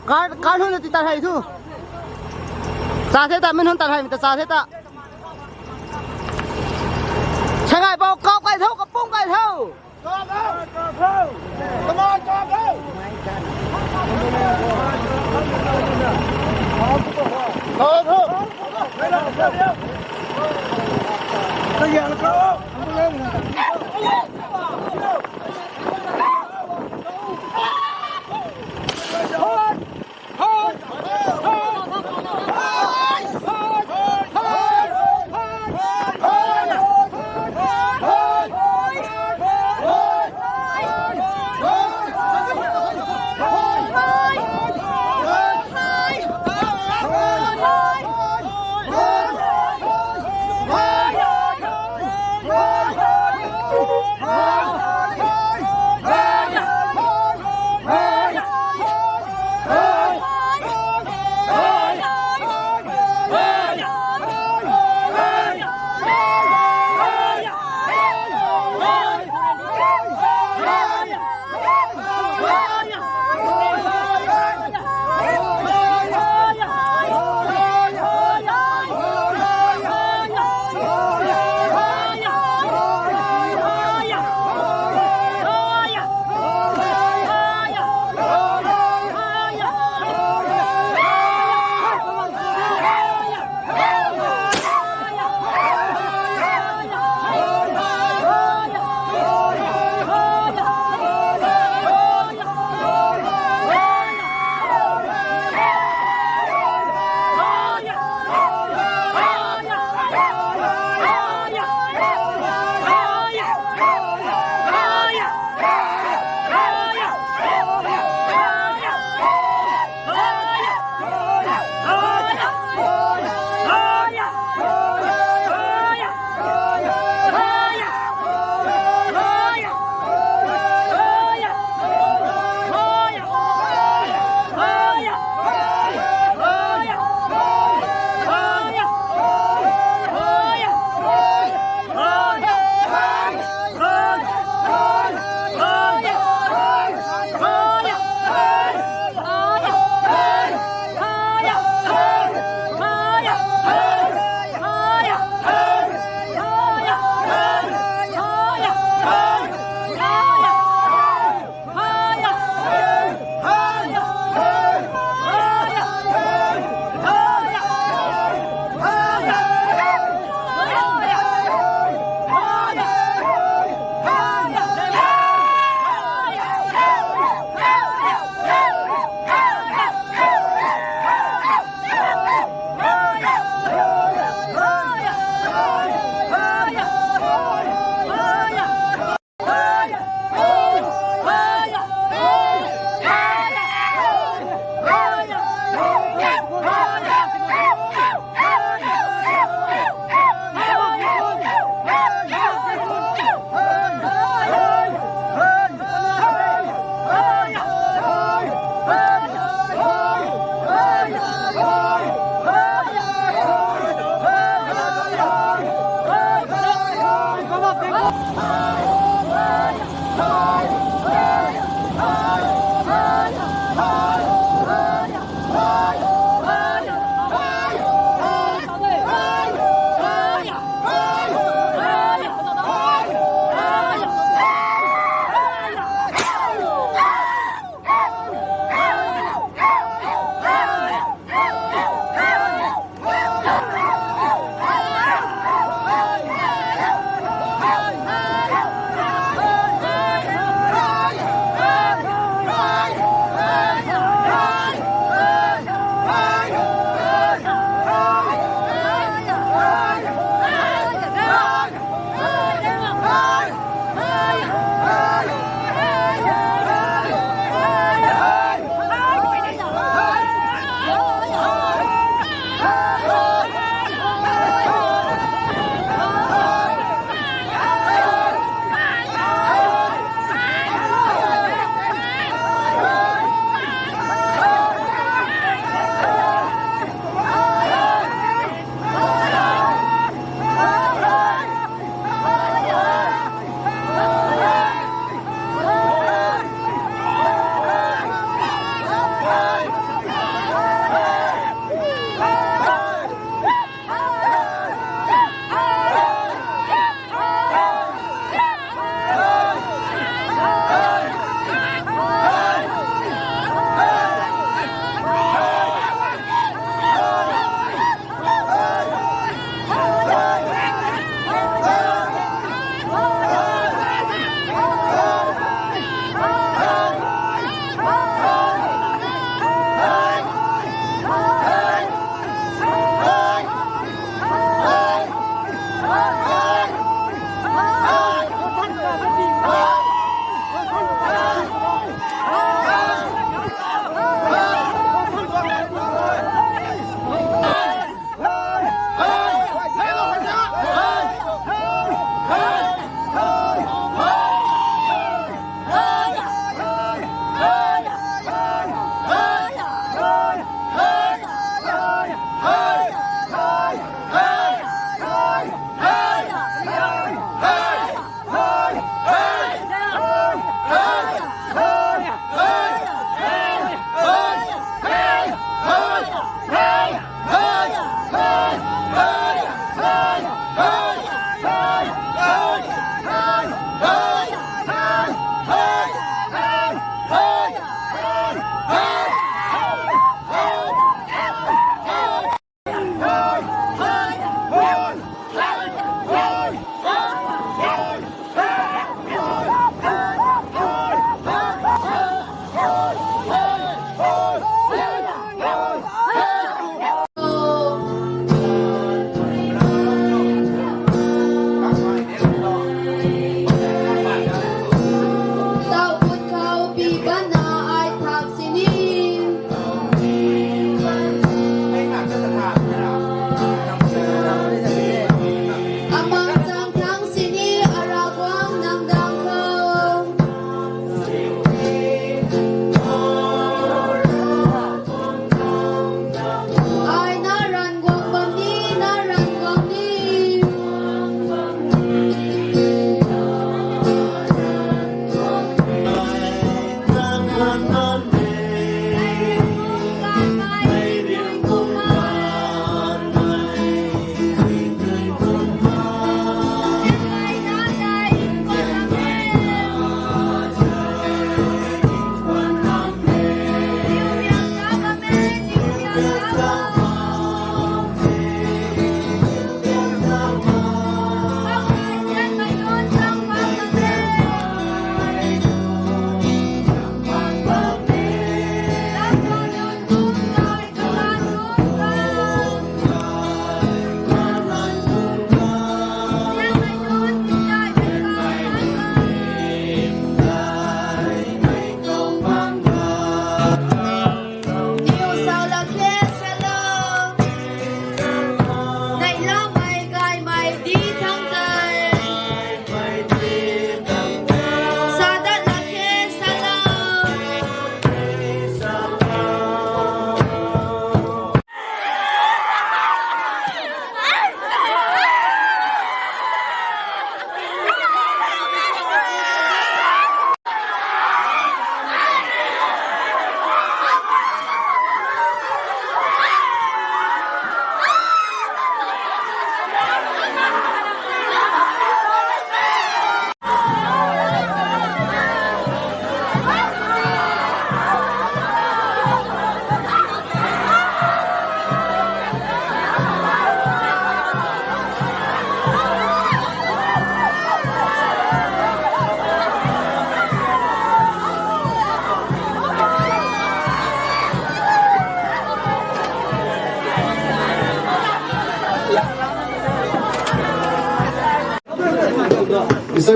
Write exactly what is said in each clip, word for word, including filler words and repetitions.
Kar, kar hun ti tat hei thu. Sa the ta, min hun tat hei mi ta sa the ta. Sangai bau kau kai tho, kapung kai tho.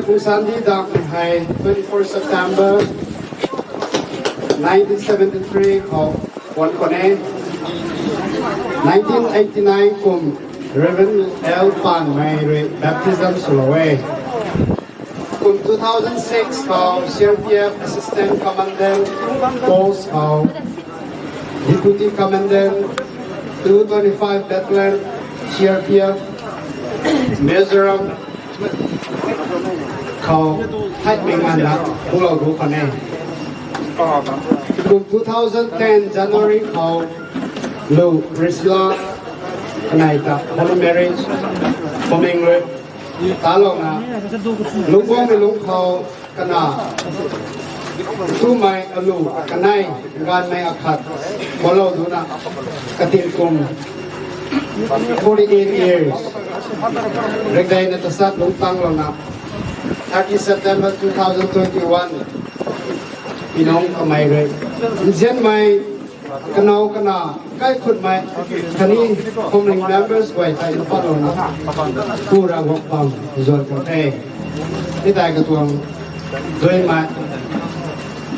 Pung Sandi Dam hei twenty-four September nineteen seventy-three khou wan khwan e. Nineteen eighty-nine kum Reverend L Panmei rui baptism swlou e. Kum two thousand six khou C R P F Assistant Commandant post khou Deputy Commandant two twenty-five Battalion C R P F Mizoram khou hei mei nganvna bulou gu khwan e. Kum two thousand ten January khou Lu Priscilla kanei ta holy marriage paming rui talouna lungcguangmei lungc khou kana tumei alu kanei ganvmei akhat balou duna katin kum forty-eight years rikdeina tasat lungc tanglouna thirty September two thousand twenty-one inung kamei rui nzianmei kanow kana kaikhutmei khatni family members guay tei na patlouna pu ra guang pam zuan kan the. Hei tei katuang duimei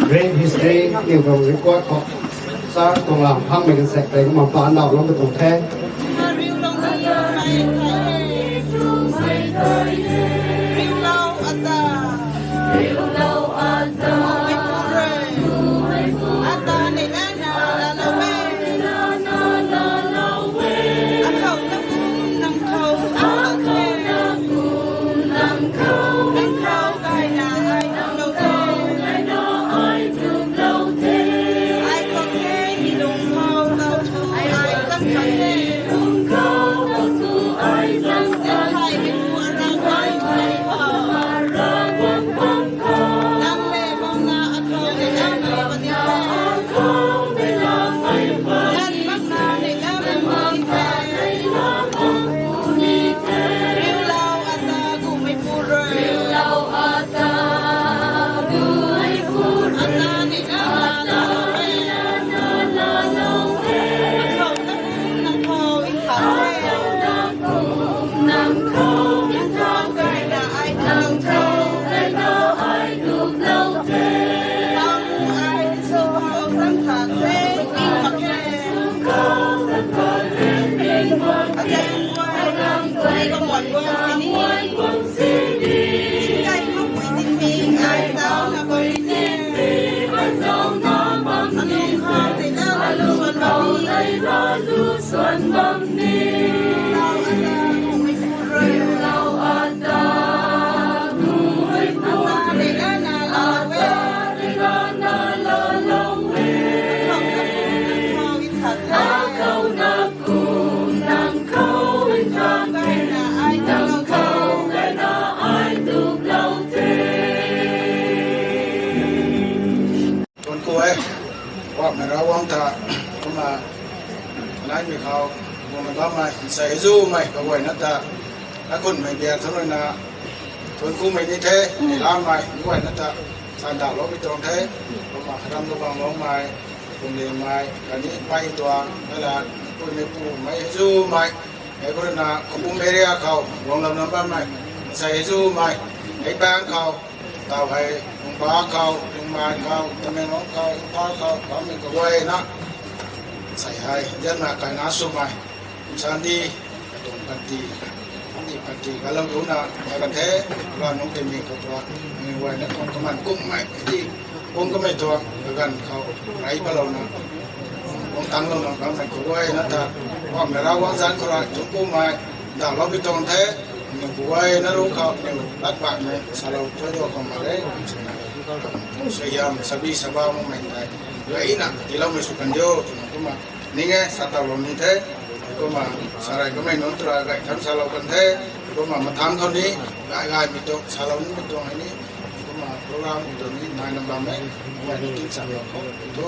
great history ni tuang record khou sir tuang lam phangmei kan sek tei kumna pa ndauhlou katuang the. Thuanc ku e. Wamei Ravguangc ta kumna naimei khou guangna bammei nsei zumei kaguayna ta akhunmei bia thunna thuanc kumei ni the. Lamei guayna ta sandauhloumei tuang the. Kumna kharam lu bangloumei kumlimei khatni pei tuang kala puimei pumei zumei hei khou ruina Khupum area khou guanglam lam bammei nsei zumei hei pang khou tau hei Nungba khou, Nungmai khou, Tamenglong khou, Imphal khou bammei kaguayna nsei hei nzianna kaina swmei Sandi katuang panty, panty panty kalou duna ta kan the. Ravguangc nunc tei mi khou tuang mi guayna tuang kaman kummei ti kum kamei tuang kaganv khou rey palouna guang tanglouna bammei kaguayna ta Wamei Ravguangc zanc khou rui thuanc kumei ndauhlou pi tuang the. Niw kaguayna ru khou niw lat bakmei salou thuy du khou mak e. Suaihiam sabi saba makmei tei guayna tiiloumei sw kan diu twna kumna ning e satawlou ni the. Kumna sarai kamei nunc tura gay thangc salou kan the. Kumna mathangc khou ni gay gaymei tuang salou nimei tuang hei ni kumna program tuang ni naina bam e. Kumna ni tingchanglou khou thu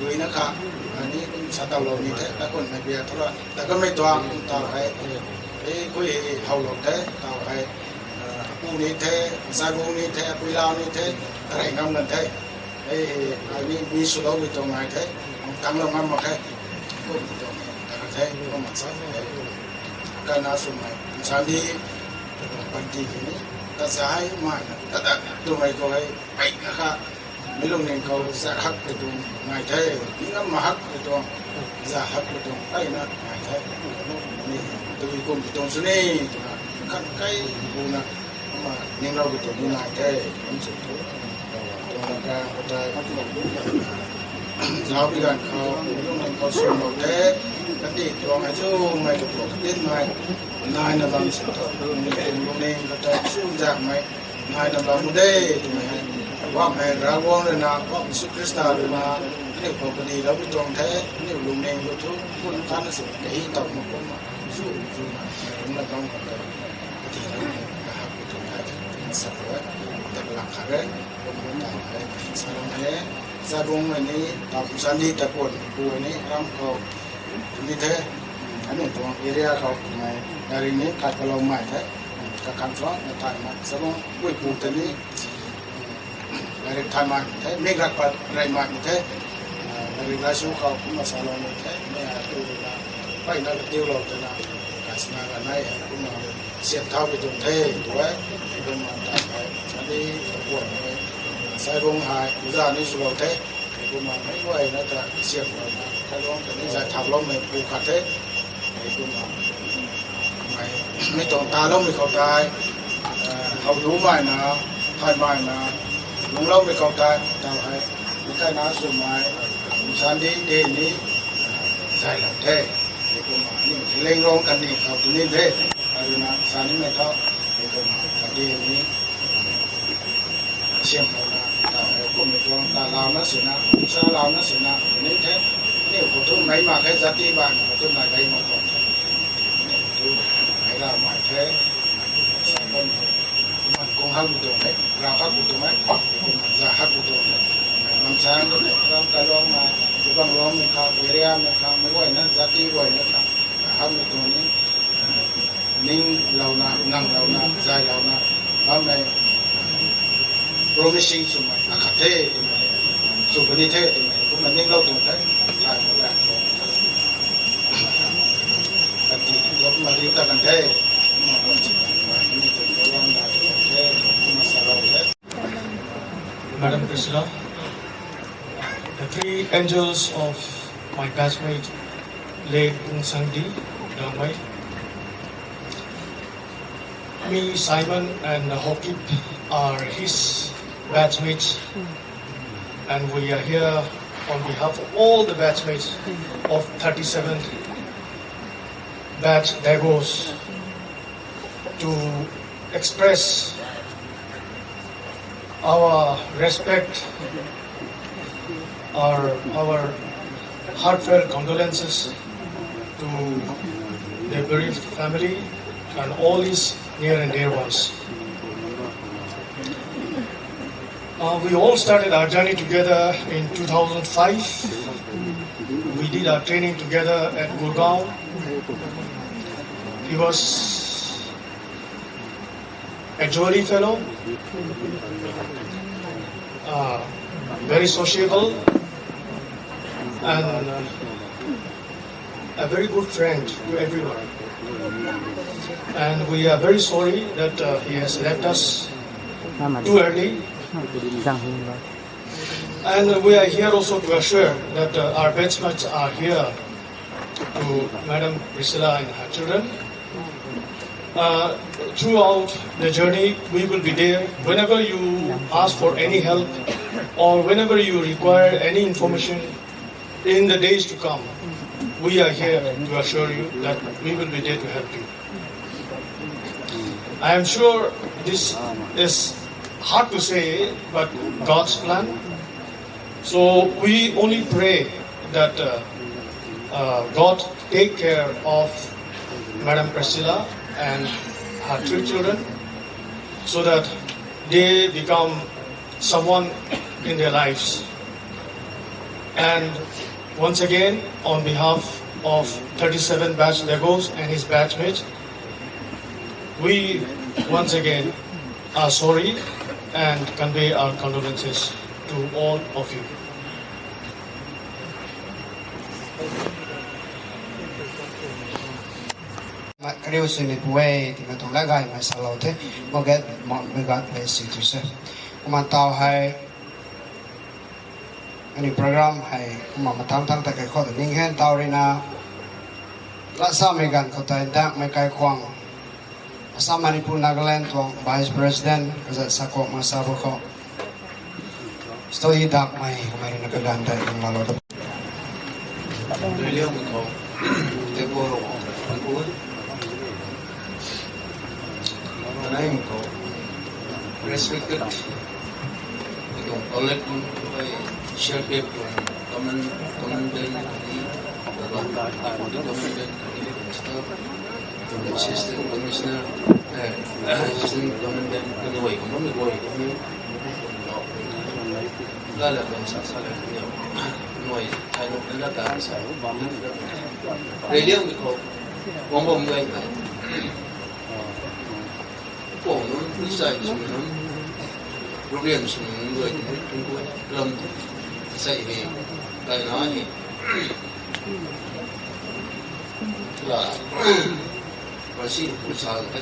guayna kha ni kum satawlou ni the. Takunmei bia thura ta kamei tuang taw hei e kui hei howlou the taw hei apu ni the, nsaibu ni the, apuilau ni the, tarey ngam kan the. Hei hei ni mi swloumei tuang nai the, kanglou ngam mak khe. Kum tuang ta kan the, kum mak sa the. Kaina swmei nsan di panty hei ni Kazai mai na, tada, tumei khou hei, pei na kha, mi lungning khou za hak pe tuang ngai the, mi ngam ma hak pe tuang, za hak pe tuang, pei na ngai the. Mi, tui kum pe tuang suni, tuna, kan kai, bu na, ma, ning rau pe tuang ni ngai the, kum suni tu. Tuang na ka, ko ta, zau bi gan khou, mi lungning khou sum lou the, kati tuang ai chu, mai ko tuang tin mai, nai na bam sini tu, mi lungning khou ta, sum zak mai, nai na bam mu de, tumei hei. Wam hei Ravguangc rui na, wam Jisu Khrista rui na, aniu khou kadi lou bi tuang the, aniu lungning lu thu, kun kan na sini, kahi tau ma kum ma, zu, zu na, rung na bam khou ta, kadi lou na, kahak bi tuang the, sa khou, ta lang kha re, kum kum ta, sa lang he, sa rung mai ni, ta kum sa ni, ta kun, ku ni, ram khou, ni the, aniu tuang area khou, mai, gari ni, kat ka lou mai the, ka kan chuang, na tai ma, sa rung, ui pu te ni, Lairik thay mai the, mik rak pat rey mai the, lairik laisu khou kumna salou ni the, mi a tu na, pey na ka tiulou twna, kasna ka nai hei kumna siam thau bi tuang the, tu e, kumna ta hei, sadi, kapuan hei, sai bung hei, uza ni swlou the, kumna mei guay na ta siam lou na, kai luang ta ni zay thau lou mei pu khat the, kumna, mei, mei tuang ta lou mei khou tei, hau du mai na, thay mai na, lungclou mei khou tei, tau hei, mi kai na sw mai, san di de ni, zay lou the, kumna, ni leng rong kan ni khou tu ni de, aruna, sa ni mei tho, kumna, ka di ni, siam lou na, tau hei, kummei tuang, ta lau na sina, sa lau na sina, ni the, ni khou tu mei mak khe, zati ban khou tu nai gay mak khou the, ni khou tu, mei ra mai the, sa kan, man kung hak bu tuang e, rau hak bu tuang e, za hak bu tuang e, mei mam sang tu the, ram kai luang na, bang luang mei kha, area mei kha, mei guay na, zati guay na kha, hak mei tuang ni, ning lou na, nang lou na, zay lou na, bammei, promising swmei akhat the twmei, sw puni the twmei kumna ninglou tuang the, thay mak ganv khou, kati tu kumna riu ta kan the, kumna, kumna, kumna, kumna, kumna salou the. Madam Priscilla, the three angels of my batchmate, late Bung Sangdi Dangmei, me, Simon, and Hokip are his batchmates, and we are here on behalf of all the batchmates of thirty-seventh batch Dagos to express our respect, our, our heartfelt condolences to the bereaved family and all his near and dear ones. Uh, we all started our journey together in two thousand five. We did our training together at Gurgaon. He was a jolly fellow, uh, very sociable, and, uh, a very good friend to everyone. And we are very sorry that, uh, he has left us too early. And we are here also to assure that, uh, our batchmates are here to Madam Priscilla and her children. Uh, throughout the journey, we will be there. Whenever you ask for any help or whenever you require any information in the days to come, we are here to assure you that we will be there to help you. I am sure this is hard to say, but God's plan. So we only pray that, uh, uh, God take care of Madam Priscilla and her three children, so that they become someone in their lives. And once again, on behalf of thirty-seven batch Dagos and his batchmates, we once again are sorry and convey our condolences to all of you. Kariu sui ni pu e, tina tuang la gaymei salou the, mo get, mo, may God bless you too, sir. Kumna taw hei, ani program hei, kumna matang tang ta kai khou ta ning hen taw rina, la samei ganv khou ta ndak mei kai khwang, Assam Manipur Nagaland tuang Vice President, kazat sakok ma sa bo khou. Story dak mei, mei rina kaganv ta ning la lo ta. William khou, table khou, anai khou, respected, tuang collect, share paper, common, common, common, common, Assistant Commissioner, eh, Assistant Commandant, kaniw kumna mi guay kami. Lala bam sa sa le kaniw. Noi, thai nok na ta sa. Radium mi khou, bom bom guay guay. Pong nunc, pui sai sw nunc, program sw nunc guay, nunc guay, lam tu, sai hei, kai na hei. La, masi pui sa te.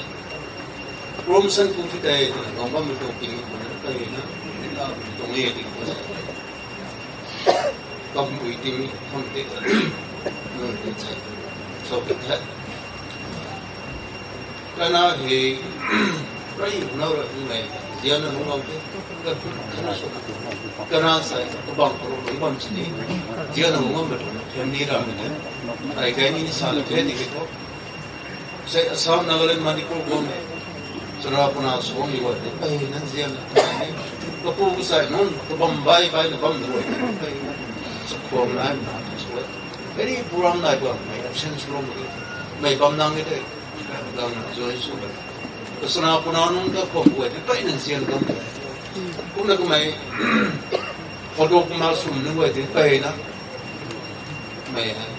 Promotion pu ti tei, nong bam mi tuang ping pu na, kai na, ni la, tuang e ting pu sa. Kam pui ti mi, kam te, nunc ti sai, so ti te. Kana hei, rai na ra hei, zian na hung lau te. Kana so, kana sai, kabang karo lung bam sini. Zian na hung bam betu, family ra mei ne. Ai kai ni sa la the ni ke to. Sai Assam, Nagaland, Manipur bam. Sara puna so ni wa te. Ai na zian na. Kapu sai non, kabam bai bai na bam ni wa te. Ai na. Sa khom na na so. Very program nai bam, mei absence rom ni. Mei bam nang ni te. Gang na join sw ba. Kasana puna nunc ta khou guay te pey nang sian gang te. Kumna kumei photo kumna sum nunc guay te pey na. Mei hai.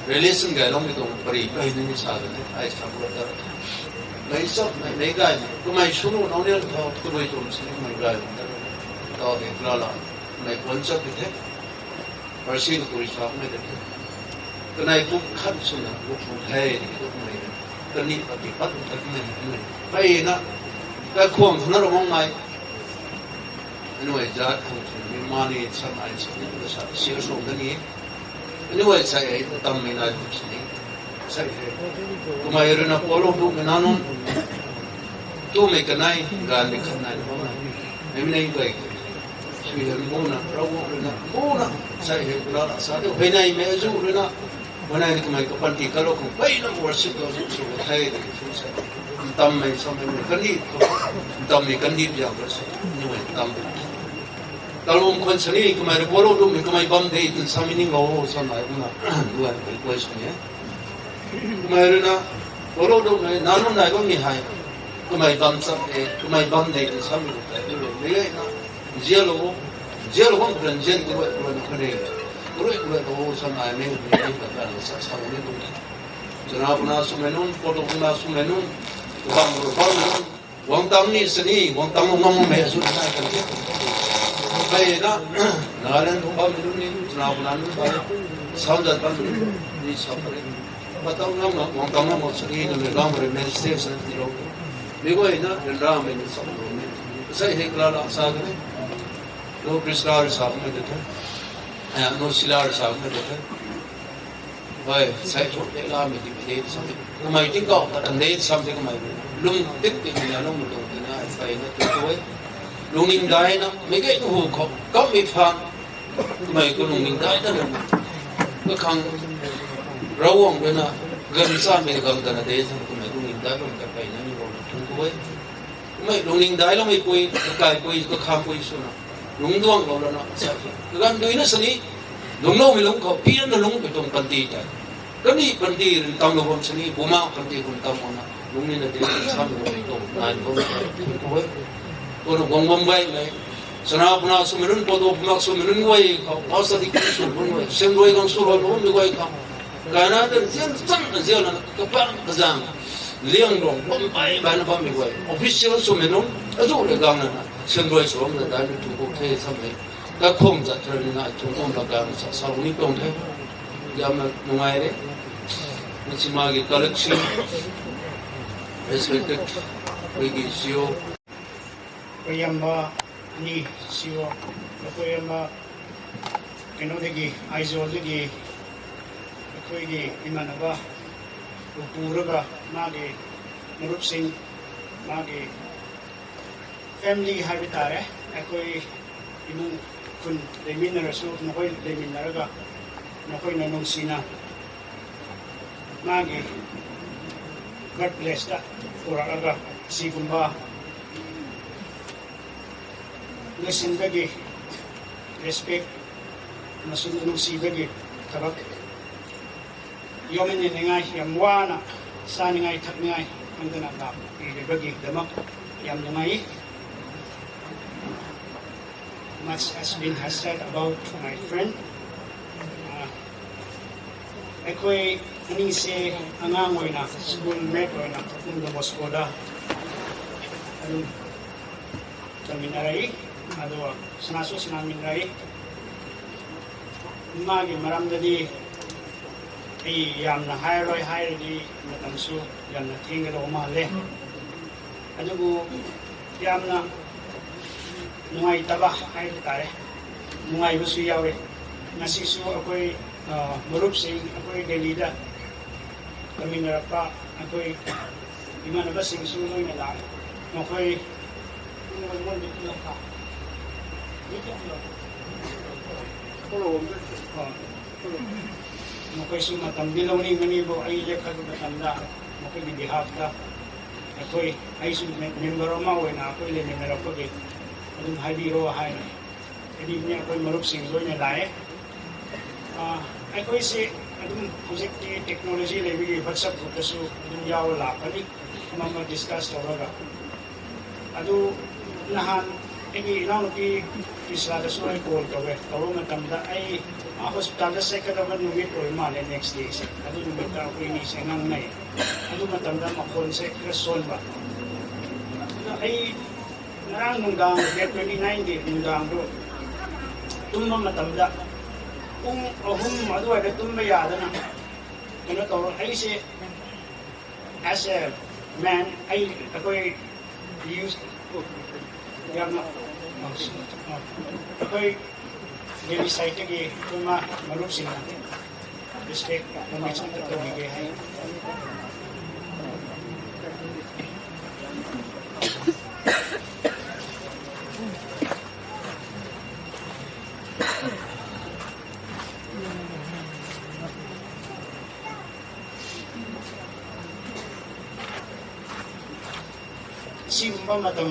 Relation gay long ni tuang pari pey nang ni sa te. Ai sa guay ta. Mei sap mei mei gay. Kumei sunu nau ni thau kumei tuang si mei gay. Tau de la la. Mei pon sap te. Parsi ka puri sa mei te. Kanei pu khat swna pu pu hei ni tu mei. Kani pati pat ta mei mei. Pey na. Ka khwang na ro mong mai. Anyway, jat khwang swna ni mani sa mai sa ni sa si so da ni. Anyway, sa ei tam mei na tu si ni. Sa ei. Kumei rui na polo tu mei na nunc. Tu mei kanei gan ni khat nai na mei. Mei mei nei kai. Sui hei mona, Ravguangc rui na, mona, sai hei kula la sa de, huaynei mei azu rui na, huaynei ni kamei kapanty kalou khang peyna worship lou zu sw the, sw sa. Ntammei samei mei kandi, ntammei kandi biang rui sa, numei ntam. Kalum khwan sani kamei rui polo dumei kamei bam de, tun samei ning lou, samei kumna, duan kai kuai sw ni. Kamei rui na, polo dumei, nanunc nai bam ni hei, kamei bam chap de, kamei bam de, tun samei kumna, duan kai na. Zialou, zialou bam kran zian kruai kruai na khan e. Kruai kruai ta o sa nai mei, mei, mei, mei, mei, sa, sa, mei, mei. Chana puna swmei nunc, poto puna swmei nunc, bam ru bam nunc. Wang tam ni sini, wang tam ngam mei azu nai kan ti. Mei na, Nagaland thung bam nunc ni, chana puna nunc bam, sam zat bam nunc ni sam bam. Patau ngam, wang tam ngam sini, na mei bam ru mei station ti lo. Mei guay na, ren ra mei ni sam lo mei. Sai hei kala la sa de. No Krista rui sa mei de the. Eh, no Sila rui sa mei de the. Hoi, sai thot de la mei di de sa mei. Kamei tingkauh ta kan de sa mei kamei. Lung tik tik mei na lung mei tuang tina, sai na tu tu e. Lungning dai na, mei gay tu hu khou, kam mei phan. Kamei khou lungning dai ta lung. Kakhang, Ravguangc rui na, gan sa mei gang ta na de sa kamei lungning dai lung ta kai na ni lung tu tu e. Kamei lungning dai lou mei pui, kakai pui, kakhang pui swna. Lungc duang lou lana, sa, kaganv dui na sini, lungc lou mei lungc khou, pian na lungc mei tuang panty tei. Kani panty rin tam lou bam sini, buma panty kum tam mana, lungc ni na di, sam lou mei tuang, nai lou mei tuang, tuang, tuang, tuang, guang bam bai mei. Chana puna swmei nunc, poto puna swmei nunc guay khou, pastor di sw nunc guay, sem rui gang sw rui bam mei guay khou. Kaina ta zian chang na zian na, kapang kazang, liang rong, bam bai bai na bam mei guay. Official swmei nunc, azu rui gang na, sem rui sw bam na dai na tu kou the samei. Kakhwang zat rui na, tu kou na gang sa, sa ni tuang the. Yamna nungai re. Machima ki collection. Respected ꯑꯩꯈꯣꯏꯒꯤ ꯁꯤ ꯏ ꯑꯣ, ꯑꯩꯈꯣꯏ ꯏꯌꯥꯝꯕ ꯑꯅꯤ ꯁꯤ ꯏ ꯑꯣ, ꯑꯩꯈꯣꯏ ꯏꯌꯥꯝꯕ ꯀꯩꯅꯣꯗꯒꯤ, ꯑꯥꯏꯖꯣꯜꯗꯒꯤ ꯑꯩꯈꯣꯏꯒꯤ ꯏꯃꯥꯟꯅꯕ ꯄꯨꯔꯒ ꯃꯥꯒꯤ ꯃꯔꯨꯞꯁꯤꯡ, ꯃꯥꯒꯤ family ꯍꯥꯏꯕ ꯇꯥꯔꯦ, ꯑꯩꯈꯣꯏ ꯏꯃꯨꯡ ꯈꯨꯟ ꯂꯩꯃꯤꯟꯅꯔꯁꯨ, ꯃꯈꯣꯏ ꯂꯩꯃꯤꯟꯅꯔꯒ ꯃꯈꯣꯏꯅ ꯅꯨꯡꯁꯤꯅ ꯃꯥꯒꯤ birth placeꯇ ꯄꯨꯔꯛꯂꯒ ꯁꯤꯒꯨꯝꯕ ꯂꯣꯏꯁꯤꯟꯕꯒꯤ respect ꯑꯃꯁꯨꯡ ꯅꯨꯡꯁꯤꯕꯒꯤ ꯊꯕꯛ ꯌꯥꯎꯃꯤꯟꯅꯅꯤꯡꯉꯥꯏ, ꯌꯥꯝ ꯋꯥꯅ ꯆꯥꯅꯤꯡꯉꯥꯏ ꯊꯛꯅꯤꯡꯉꯥꯏ ꯈꯪꯗꯅ ꯂꯥꯛꯄꯤꯔꯤꯕꯒꯤꯗꯃꯛ ꯌꯥꯝ ꯅꯨꯡꯉꯥꯏ꯫ Much has been has said about my friend. ꯑꯩꯈꯣꯏ ꯑꯅꯤꯁꯦ ꯑꯉꯥꯡ ꯑꯣꯏꯅ school mate ꯑꯣꯏꯅ ꯈꯧꯄꯨꯝ Don Boscoꯗ ꯑꯗꯨꯝ ꯇꯝꯃꯤꯟꯅꯔꯛꯏ, ꯑꯗꯨꯒ ꯁꯅꯥꯁꯨ ꯁꯅꯥꯃꯤꯟꯅꯔꯛꯏ꯫ ꯃꯥꯒꯤ ꯃꯔꯝꯗꯗꯤ ꯑꯩ ꯌꯥꯝꯅ ꯍꯥꯏꯔꯔꯣꯏ, ꯍꯥꯏꯔꯗꯤ ꯃꯇꯝꯁꯨ ꯌꯥꯝꯅ ꯊꯦꯡꯒꯗꯧꯕ ꯃꯥꯜꯂꯦ꯫ ꯑꯗꯨꯕꯨ ꯌꯥꯝꯅ ꯅꯨꯡꯉꯥꯏꯇꯕ ꯍꯥꯏꯕ ꯇꯥꯔꯦ, ꯅꯨꯡꯉꯥꯏꯕꯁꯨ ꯌꯥꯎꯔꯤ꯫ ꯉꯁꯤꯁꯨ ꯑꯩꯈꯣꯏ, ꯑ, ꯃꯔꯨꯞꯁꯤꯡ, ꯑꯩꯈꯣꯏ ꯗꯦꯜꯂꯤꯗ ꯇꯝꯃꯤꯟꯅꯔꯛꯄ ꯑꯩꯈꯣꯏ ꯏꯃꯥꯟꯅꯕꯁꯤꯡꯁꯨ ꯂꯣꯏꯅ ꯂꯥꯛꯑꯦ꯫ ꯃꯈꯣꯏ ꯃꯈꯣꯏꯁꯨ ꯃꯇꯝꯗꯤ ꯂꯧꯅꯤꯡꯒꯅꯤꯕꯨ, ꯑꯩ ꯂꯦꯞꯈꯠꯄ ꯃꯇꯝꯗ ꯃꯈꯣꯏꯒꯤ behalfꯇ ꯑꯩꯈꯣꯏ, ꯑꯩꯁꯨ member ꯑꯃ ꯑꯣꯏꯅ ꯑꯩꯈꯣꯏ ꯂꯩꯃꯤꯟꯅꯔꯛꯄꯒꯤ ꯑꯗꯨꯝ ꯍꯥꯏꯕꯤꯔꯣ ꯍꯥꯏꯅ ꯍꯥꯏꯕꯤꯕꯅꯤ꯫ ꯑꯩꯈꯣꯏ ꯃꯔꯨꯞꯁꯤꯡ ꯂꯣꯏꯅ ꯂꯥꯛꯑꯦ꯫ ꯑ, ꯑꯩꯈꯣꯏꯁꯦ ꯑꯗꯨꯝ ꯍꯧꯖꯤꯛꯇꯤ technology ꯂꯩꯕꯒꯤ WhatsApp groupꯇꯁꯨ ꯑꯗꯨꯝ ꯌꯥꯎꯔ ꯂꯥꯛꯄꯅꯤ, ꯑꯃ ꯑꯃ discuss ꯇꯧꯔꯒ꯫ ꯑꯗꯨ ꯅꯍꯥꯟ ꯑꯩꯒꯤ ꯏꯅꯥꯎꯅꯨꯄꯤ ꯇ꯭ꯔꯤꯁꯥꯗꯁꯨ ꯑꯩ call ꯇꯧꯋꯦ꯫ ꯇꯧꯕ ꯃꯇꯝꯗ ꯑꯩ ꯃꯥ hospitalꯗ ꯆꯠꯀꯗꯕ ꯅꯨꯃꯤꯠ ꯑꯣꯏꯕ ꯃꯥꯜꯂꯦ, next dayꯁꯦ꯫ ꯑꯗꯨ ꯅꯨꯃꯤꯠꯇ ꯑꯩꯈꯣꯏ ꯑꯅꯤꯁꯦ ꯉꯥꯡꯅꯩ꯫ ꯑꯗꯨ ꯃꯇꯝꯗ ꯃꯈꯣꯟꯁꯦ ꯈꯔ ꯁꯣꯟꯕ꯫ ꯑꯗꯨꯗ ꯑꯩ ꯉꯔꯥꯡ ꯅꯨꯡꯗꯥꯡ, date twenty nineꯒꯤ ꯅꯨꯡꯗꯥꯡꯗꯣ ꯇꯨꯝꯕ ꯃꯇꯝꯗ ꯄꯨꯡ ꯑꯍꯨꯝ ꯑꯗꯨꯋꯥꯏꯗ ꯇꯨꯝꯕ ꯌꯥꯗꯅ ꯀꯩꯅꯣ ꯇꯧꯔ, ꯑꯩꯁꯦ as a man, ꯑꯩ, ꯑꯩꯈꯣꯏ ꯌꯨꯁ ꯌꯥꯝꯅ, ꯑꯩꯈꯣꯏ ꯗꯦꯜꯂꯤ sideꯇꯒꯤ ꯑꯩꯈꯣꯏ ꯃꯥ ꯃꯔꯨꯞꯁꯤꯡꯅ respect homage ꯑꯃ ꯇꯧꯕꯤꯒꯦ ꯍꯥꯏ꯫ ꯑꯁꯤꯒꯨꯝꯕ ꯃꯇꯝ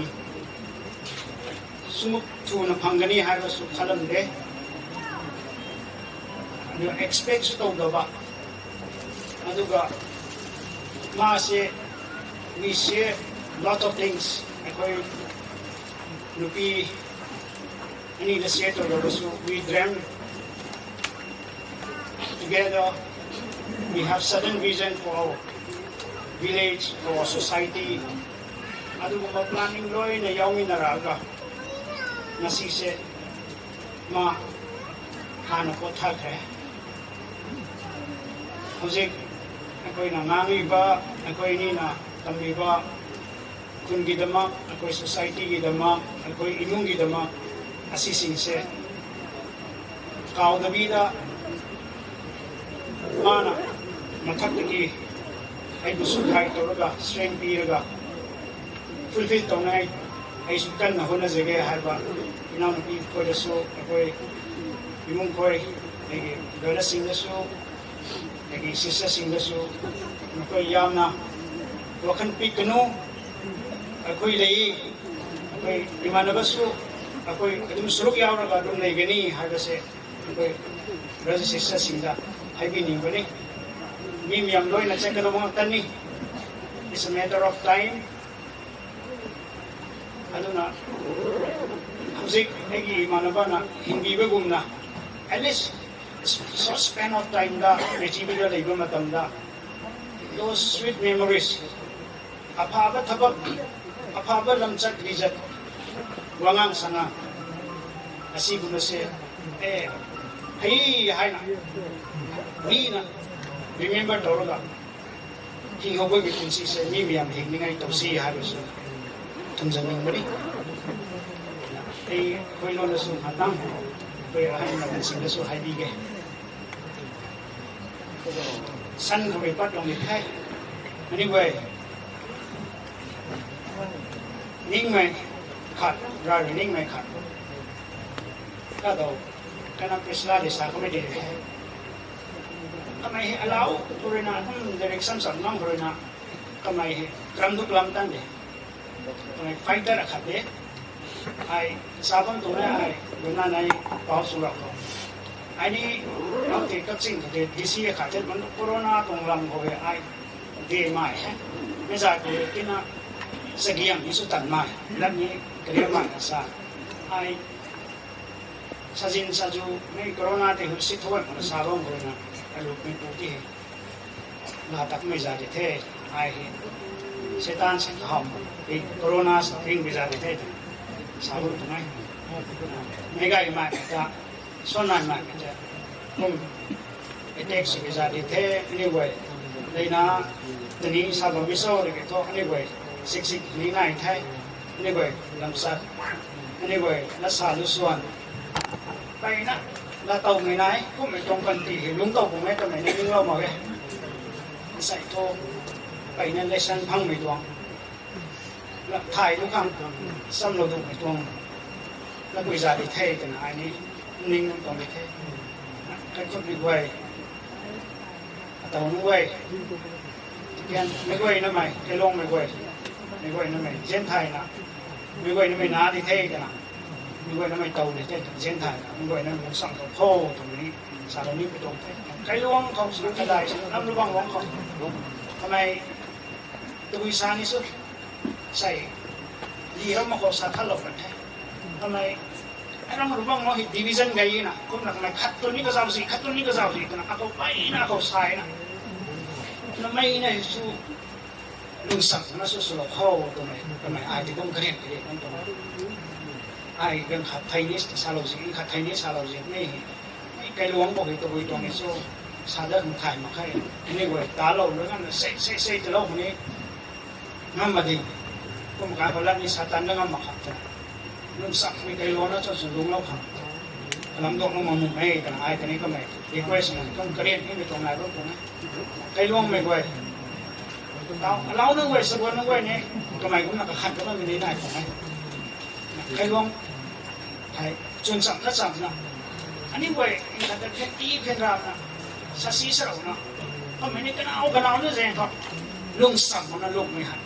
ꯁꯨꯃꯨꯛ ꯊꯨꯅ ꯐꯪꯒꯅꯤ ꯍꯥꯏꯕꯁꯨ ꯈꯜꯂꯝꯗꯦ꯫ ꯑꯗꯨꯒ expectꯁꯨ ꯇꯧꯗꯕ꯫ ꯑꯗꯨꯒ ꯃꯥꯁꯦ, we share lot of things꯫ ꯑꯩꯈꯣꯏ ꯅꯨꯄꯤ ꯑꯅꯤꯗ share ꯇꯧꯔꯕꯁꯨ, we dream together, we have certain vision for our village, for our society꯫ ꯑꯗꯨꯒꯨꯝꯕ planning ꯂꯣꯏꯅ ꯌꯥꯎꯃꯤꯟꯅꯔꯛꯑꯒ ꯉꯁꯤꯁꯦ ꯃꯥ ꯍꯥꯟꯅ ꯄꯣꯊꯥꯈ꯭ꯔꯦ꯫ ꯍꯧꯖꯤꯛ ꯑꯩꯈꯣꯏꯅ ꯉꯥꯡꯂꯤꯕ, ꯑꯩꯈꯣꯏ ꯑꯅꯤꯅ ꯇꯝꯂꯤꯕ ꯈꯨꯟꯒꯤꯗꯃꯛ, ꯑꯩꯈꯣꯏ societyꯒꯤꯗꯃꯛ, ꯑꯩꯈꯣꯏ ꯏꯃꯨꯡꯒꯤꯗꯃꯛ ꯑꯁꯤꯁꯤꯡꯁꯦ ꯀꯥꯎꯗꯕꯤꯗ ꯃꯥꯅ ꯃꯊꯛꯇꯒꯤ ꯑꯩꯕꯨꯁꯨ guide ꯇꯧꯔꯒ, strength ꯄꯤꯔꯒ, fulfill ꯇꯧꯅꯤꯡꯉꯥꯏ ꯑꯩꯁꯨ ꯀꯟꯅ ꯍꯣꯠꯅꯖꯒꯦ ꯍꯥꯏꯕ ꯏꯅꯥꯎꯅꯨꯄꯤ ꯈꯣꯏꯗꯁꯨ, ꯑꯩꯈꯣꯏ ꯏꯃꯨꯡ ꯈꯣꯏ, ꯑꯩꯒꯤ brotherꯁꯤꯡꯗꯁꯨ, ꯑꯩꯒꯤ sisterꯁꯤꯡꯗꯁꯨ ꯅꯈꯣꯏ ꯌꯥꯝꯅ ꯋꯥꯈꯜ ꯄꯤꯛꯀꯅꯨ꯫ ꯑꯩꯈꯣꯏ ꯂꯩ, ꯑꯩꯈꯣꯏ ꯏꯃꯥꯟꯅꯕꯁꯨ ꯑꯩꯈꯣꯏ ꯑꯗꯨꯝ ꯁꯔꯨꯛ ꯌꯥꯎꯔꯒ ꯑꯗꯨꯝ ꯂꯩꯒꯅꯤ ꯍꯥꯏꯕꯁꯦ ꯑꯩꯈꯣꯏ brother sisterꯁꯤꯡꯗ ꯍꯥꯏꯕꯤꯅꯤꯡꯕꯅꯤ꯫ ꯃꯤ ꯃꯌꯥꯝ ꯂꯣꯏꯅ ꯆꯠꯀꯗꯧꯕ ꯉꯥꯛꯇꯅꯤ꯫ It's a matter of time꯫ ꯑꯗꯨꯅ ꯍꯧꯖꯤꯛ ꯑꯩꯒꯤ ꯏꯃꯥꯟꯅꯕꯅ ꯍꯤꯡꯕꯤꯕꯒꯨꯝꯅ, at least short span of timeꯗ ꯄ꯭ꯔꯤꯊꯤꯕꯤꯗ ꯂꯩꯕ ꯃꯇꯝꯗ, those sweet memories, ꯑꯐꯕ ꯊꯕꯛ, ꯑꯐꯕ ꯂꯝꯆꯠ ꯂꯤꯆꯠ, ꯋꯥꯉꯥꯡ ꯁꯉꯥꯡ, ꯑꯁꯤꯒꯨꯝꯕꯁꯦ, ꯑꯦ, ꯐꯩ ꯍꯥꯏꯅ ꯃꯤꯅ remember ꯇꯧꯔꯒ, Hing hou bui mi pun si se, mi miam hing ni ngai tou si hai lu su. Thum zan ning bani. Ei, khui lo na su hatang. Khui ahai na kan sing da su hai bi ge. San khui pat long ni thai. Ani wei. Ning mei khat, ra ri ning mei khat. Ka dou, ka na Priscilla de sa kamei de. Kamei hei alau, tu rui na, kum direction sam nang rui na. Kamei hei, kram duk lam tan de. Kamei fighter akhat de. Ai, sa bam tu na ai, rui na nai, pau su rau ko. Ai ni, lau te kak ching te, D C akhat te, man corona tuang lam ko he, ai, de mai he. Mei zat ko, tina, sagiam ni su tan mai. Lam ni, kariam mai na sa. Ai, Sajin saju, mei corona te hu si thuan na sa bam ko na, alu mei pu ti he. La tak mei za di the, ai he. Satan se kaham, ei corona sa ring bi za di the, sa bam tu nai. Mei gai mai ta, suan nai mai ta. Kum, attack si bi za di the, anyway. Leina, tani sa bam mi so de ke tho, anyway. Sik sik ni nai the, anyway. Lam sa, anyway. La sa lu suan. Peyna, la tow mei nai, kummei tuang panty hei lungc tow kummei kamei na ning lou mak e. Sai thu, peyna lesson phangmei tuang. La thay lu khang, samlou duhmei tuang. La pui za di the twna ai ni, ning nung tuang di the. Kaikhut mei guay, atow nunc guay. Tikian mei guay namei, kailuang mei guay. Mei guay namei, zian thayna. Mei guay namei na di the twna. Mei guay namei tow di the, zian thayna. Mei guay namei lungsang khou kho, twmei ni, salou ni pu tuang the. Kailuang khou, sw kadai, sw lam lu bang luang khou. Kamei, tabui sa ni su. Sai, li ram mak khou sa thalou kan the. Kamei, ai ram lu bang luang hei division gay na. Kumna kamei khat tu ni kazauh si, khat tu ni kazauh si, twna akhou peyna, akhou sai na. Namei na su, lungsang na su swlou khou twmei, kamei ai ti kum karian karian kan tuang. Ai kan khat thei ni salou si, khat thei ni salou si, mei hei. Kailuang khou hei tabui tuang ni su, sa dat kan thay mak khe. Anyway, talou lu nganvna sei, sei, sei, talou khou ni, ngam ma ding. Kum ka khou lat ni Satan na ngam mak khang ta. Lungsakmei kailuang na chwn sw lungclou khang. Kalam duak lou mak nuh e, twna ai tani kamei request na, kum karian ni mei tuang nai bam tuang e. Kailuangmei guay. Tau, alau nunc guay, sabuan nunc guay ni, kamei kumna kakhat ka bammei ni nai tuang e. Kailuang, hei, chwn cham na cham na. Ani guay, nkhat ta phen ti phen rap na. Sa si sa rau na. Kamei ni kanau kanau na zaeng khou. Lungsang na lungmei hei.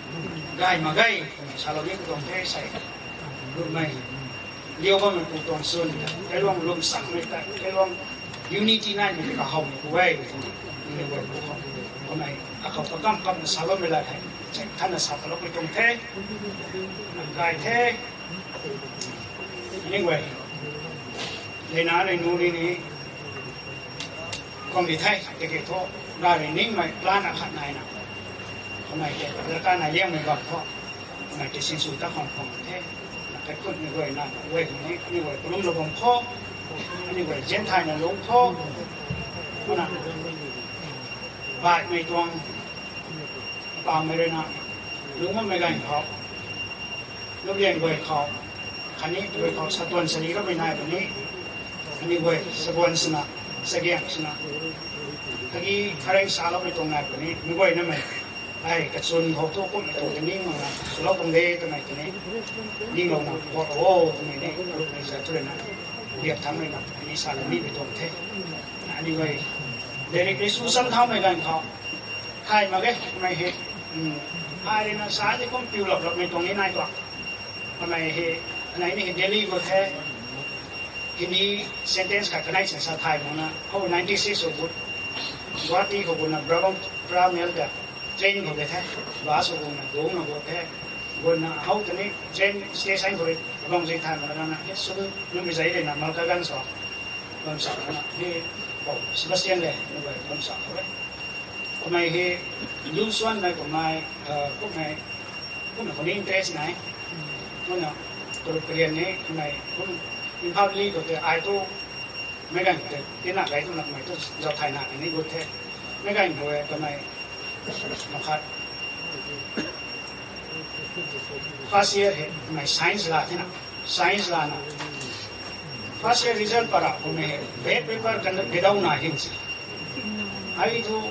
Gay mak ge, salou ni pu tuang the sei. Lungmei. Liu bammei pu tuang swn. Kailuang lungsangmei ta, kailuang unity naimei ta kahawmei pu e. Ni guay pu khou. Kamei, akhou kakam kamna sa bammei lat hei. Chek thanna sa kaloupui tuang the. Gay the. Anyway, leina rui nu ri ni, kum di the, tiki thu, gari ningmei plan akhat nai na. Kamei te, laka nai liangmei bam thu, kamei te sinsw ta khang khang the. Kaikhutmei guay na, guay ni, ani guay kalumlou bam khou, ani guay zian thayna lungc khou, kumna, baihmei tuang, pamei rui na, lungc bammei ganv khou, lungc liang guay khou, khatni guay khou satuan sali kamei nai puni, ani guay sabuan swna, sagiang swna, kagi khareng saloumei tuang nai puni, mi guay namei, ai kachun khou thu kummei tuang tei ning makna swlou tuang de twmei tei ni, ninglouna guak o twmei ni, rukmei za thu rui na, biak thangc rui na, ani salou ni pui tuang the. Ani guay, directly su sam thaumei ganv khou, thay mak ge, kamei hei, ai rui na sa di kum piu lap lapmei tuang ni nai tuang. Kamei hei, anei ni hei Delhi gu the, Hindi sentence khat kanei sin sa thay makna, khou ninety six khou gut, Guwahati khou gutna Brahmaputra Mail ta, train khou de the, bus khou gutna, dungna gu the, gutna, how tani train station khou rui, bang zi thay makna, hei sum, numbei zai rui na, Malkaganj khou, bam sa na, hei, oh, Sebastian le, numbei bam sa khou e. Kamei hei, lu suanmei kamei, kummei, kumna khou ni interest nai. Kumna, karup karian ni, kamei, kum, Imphal Valley khou tei ai thu, meic ganv khou tei, tina kai kumna kamei thu, zauc thay na, ni gut the. Meic ganv khou e, kamei, Makhat first year hei mei science la thena, science lana first year result para kummei bad paper kan gidau na hin si. Ai thu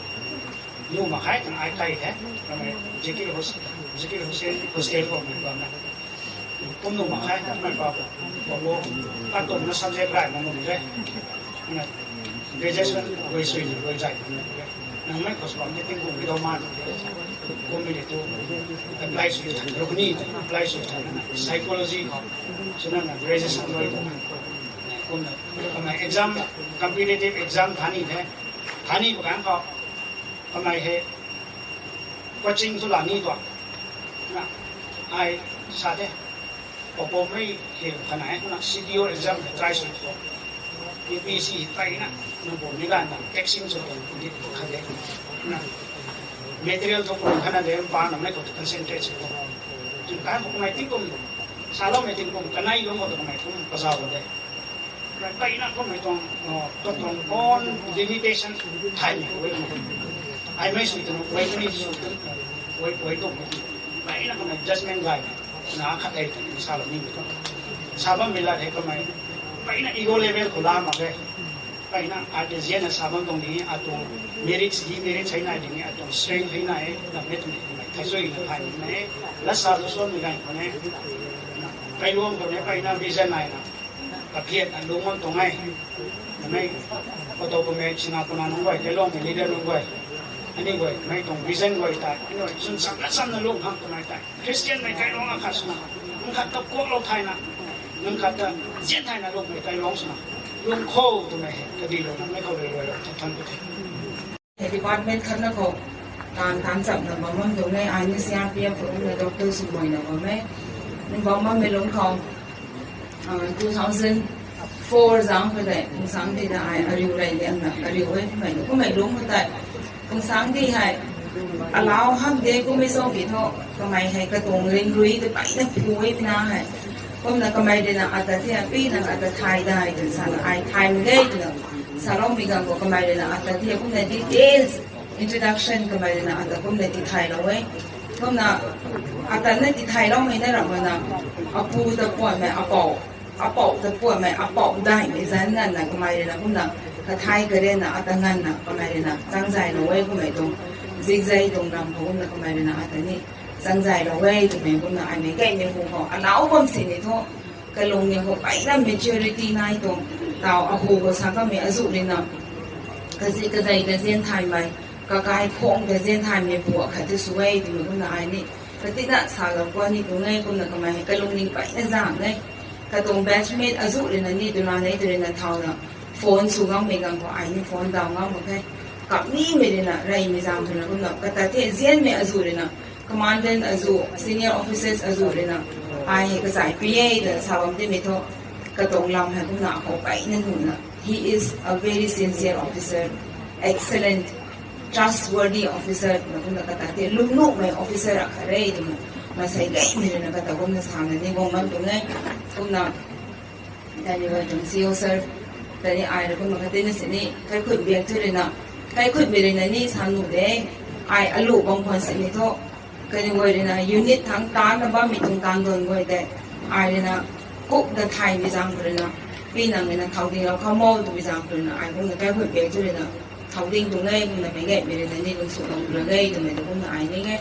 nu makhai kan ai kai the, kamei Zakir Hus-, Zakir Hussain hostel ko mei bam na. Kum nu makhai kan mei pa ko, ko, ko, kan tum na subject rai ma nu de. Na, graduation wei sui ni wei zai ni wei. Nang mei khos bam ni ting kum gidau ma de. Kum ni tu apply sui than, rukni apply sui than na psychology ko. Suna na graduation wei ko. Kum na, kamei exam, competitive exam thani the. Thani pa kan ko. Kamei hei coaching thu la ni tuang. Na, ai sa the. Papa mei hei khanai, na C D O exam hei try sw tuang. U P S C hei try na, na bo ni la na taxing sw tuang, di kha de. Na, material thu kum khana de, pa na mei khou concentrate sw tuang. Chun kan khou kamei tingkum, saloumei tingkum, kanei lung khou tu kamei kum pazau de. Rai paina kummei tuang, uh, tuang, tuang own limitation thaymei wei. Ai mei sui tuang, wei mei sui tuang, wei, wei tuang. Paina kummei judgment gay na khat hei tuang, salou ni tuang. Sa bammei la hei kamei. Paina ego level khou la mak ge. Paina ai de zian na sa bam tuang ding, atuang merits, demerits hei nai ding, atuang strength hei nai, na mei tuang kamei thai sui na thai ni mei. La sa tu suan mei gay khou ne. Kailuang khou ne, paina vision nai na. Kaphiat na lung bam tuang e. Namei, koto kamei sina kuna nunc guay, kailong mei leader nunc guay. Ani guay, mei tuang vision guay tei, ani guay, sun sam na sam na lung khang kamei tei. Christian mei kailong akhat swna, nang khat ta kuaklou thayna, nang khat ta zian thayna lung mei kailong swna, lung khou twmei hei, kadi lou na, mei khou rui rui lou, than than ku the. Department khat na khou taanv taanc chapna bam bam tuang e, ai ni C R P F khou kumna doctor swmei na bam e. Ni bam bammei lungc khou, ah, two thousand four zang khou tei, Kum Sang Di na ai ariu rey liangna, ariu e, kummei, kummei lungc khou tei, Kum Sang Di hei, alau hak de kummei song ki thu, kamei hei katuang ring rui tei paina phu e pina hei. Kumna kamei rui na ata thia, pi nang ata thay dai, twna sana ai thay mak ge, twna saloumei ganv khou kamei rui na ata thia, kumna details, introduction kamei rui na ata kumna tithaylou e. Kumna ata na tithayloumei na ram na, apu ta puanmei apou, apou ta puanmei apou daihmei zanc nganvna kamei rui na kumna kathay karen na ata nganvna kamei rui na changzaylou e, kummei tuang zikzay tuang ram khou kumna kamei rui na ata ni changzaylou e, twmei kumna ai mei gaymei hu khou alau bam sini thu, kalung ni khou paina maturity nai tuang, tau ahu khou sa kamei azuh rui na, kazi kazei kazian thaymei, kakai khang kazian thaymei pu akhat tu sw e, twmei kumna ai ni katina salou khwan ni tuang e, kumna kamei hei kalungning paina zang e. Katuang batchmate azuh rui na ni twna nei tw rui na thauna phone sw ngammei ganv khou ai ni phone daw ngam mak khe. Kapnimei rui na reymei zang twna kumna kata the zianmei azuh rui na, commandant azuh, senior officers azuh rui na, ai hei kazay pi e twna sa bam timei thu, katuang lam hei kumna akhou paina nuhna, he is a very sincere officer, excellent, trustworthy officer, na kumna kata the lungnuhmei officer akhat re twna, masei gaymei rui na kata kumna sana ni guang bam tuang e, kumna Tani guay tuang C O sir, tani ai rui kumna katina sini, kaikhut biak thu rui na, kaikhutmei rui na ni sa nuh de, ai alu bam khwan sini thu, kani guay rui na unit thangc taanna bammei tuang taanv duan guay tei, ai rui na, kuk da thaymei zaeng khou rui na, pi nang rui na thau dinglou kham o twmei zaeng khou rui na, ai kumna kaikhut biak thu rui na, thau ding tuang e, kumna meic gaymei rui na ni lungsuklou pulou e twmei tu kumna ai ning e.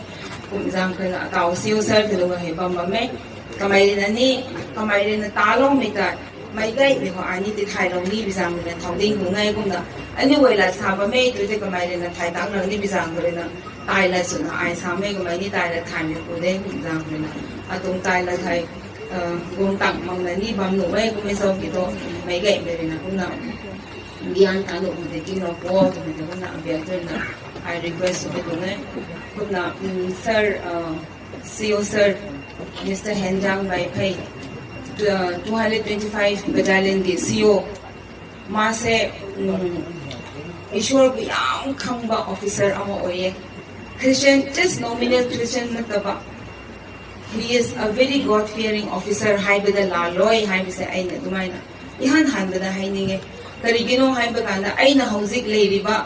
Kum zaeng khou rui na atau C O sir tei lung hei bam bam e. Kamei rui na ni, kamei rui na taloumei ta, meic gaymei khou ai ni tithaylou ni bi zaeng rui na thau ding tuang e kumna. Aniu guay lat sa bam e tu tei kamei rui na thay tanglou ni bi zaeng khou rui na, tai lat swna ai sa e, kamei ni tai lat thaymei pu de kum zaeng khou rui na. Atuang tai lat thei, guang tang makna ni bam nuh e kummei sou ki thu, meic gaymei rui na kumna gian ta nuh pu tei kinglou pu twmei tu kumna abiak tu rui na, ai request sw pi tuang e. Kumna, sir, C O sir, Mister Henjang Vaiphei, two hundred twenty-five battalion ki C O, ma se, Ishwar pu yam khang ba officer ama ui e. Christian, just nominal Christian na ta ba. He is a very God fearing officer, haiba da laalou e, haiba se ai na twmei na. I han han ba da hei ning e. Karikinu haiba kanda ai na hauzik leiri ba.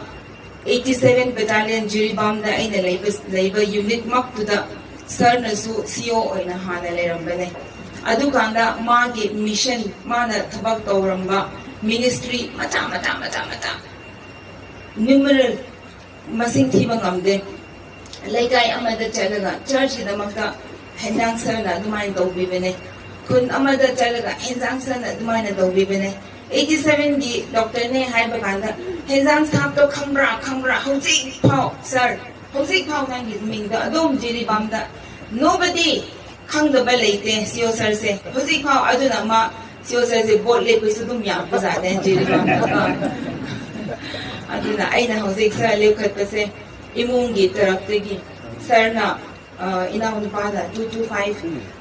eighty seven Battalion Jiribam da aina leiba, leiba unit mak tu da sir na su C O oina hana leiram bane. Adu kanda ma ki mission, ma na thabak tau ramba ministry mata, mata, mata, mata. Numeral masing thiba ngamde. Leikai ama da chalaga church da makta henzang sir na dumai dou bi bane. Khun ama da chalaga henzang sir na dumai na dou bi bane. Eighty seven gi doctor ne hai ba kanda henzang sap to khangra, khangra, houzik phau, sir. Houzik phau nang gi ming da adum Jiribam da. Nobody khang da ba leite, C O sir se. Houzik phau aduna ma, C O sir se bot le pui su dum ya pa za de, Jiribam da. Aduna aina houzik sir le khat pa se. Imung gi tarap te gi. Sir na, uh, inau nupa da two two five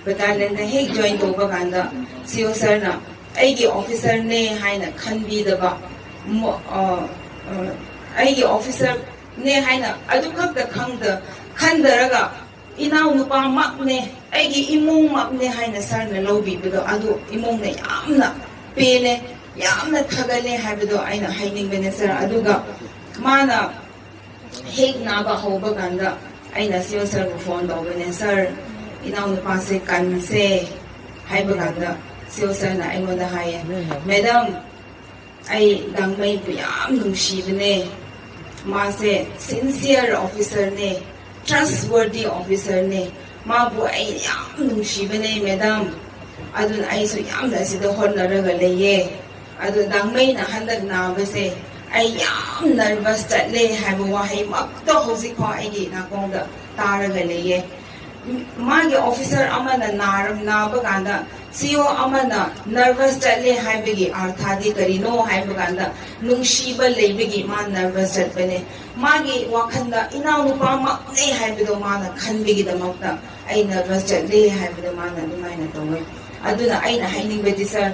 Battalion da hei join dou ba kanda. C O sir na, ai gi officer ne hai na khan bi da ba. Mo, uh, uh, ai gi officer ne hai na, adu khak da khang da, khan da raga, inau nupa mak ne, ai gi imung mak ne hai na sir na lou bi pa do, adu imung na yamna pe ne, yamna thaga ne hai pa do, aina hai ning bane sir, aduga, ma na, hek na ba hou ba kanda, aina C O sir ko phone dou bane, sir, inau nupa se kan se, hai ba kanda, C O sir na, ai ngon da hai e, madam, ai Dangmei pu yam nungsi bane. Ma se sincere officer ne, trustworthy officer ne. Ma pu ai yam nungsi bane, madam. Adun ai su yamna si da hon na raga lei ye. Adun Dangmei na handak na ba se, ai yam nervous tat le, hai ba wa hei mak to houzik pa ai gi na kong da ta raga lei ye. Ma gi officer ama na naram na ba kanda, C O ama na nervous tat le hai ba gi artha di kari no hai ba kanda, nungsi ba lei ba gi ma nervous tat bane. Ma gi wakhan da, inau nupa mak ne hai ba do ma na khan ba gi da mak ta, ai nervous tat le hai ba do ma na dumai na tong e. Aduna aina hai ning ba di sir.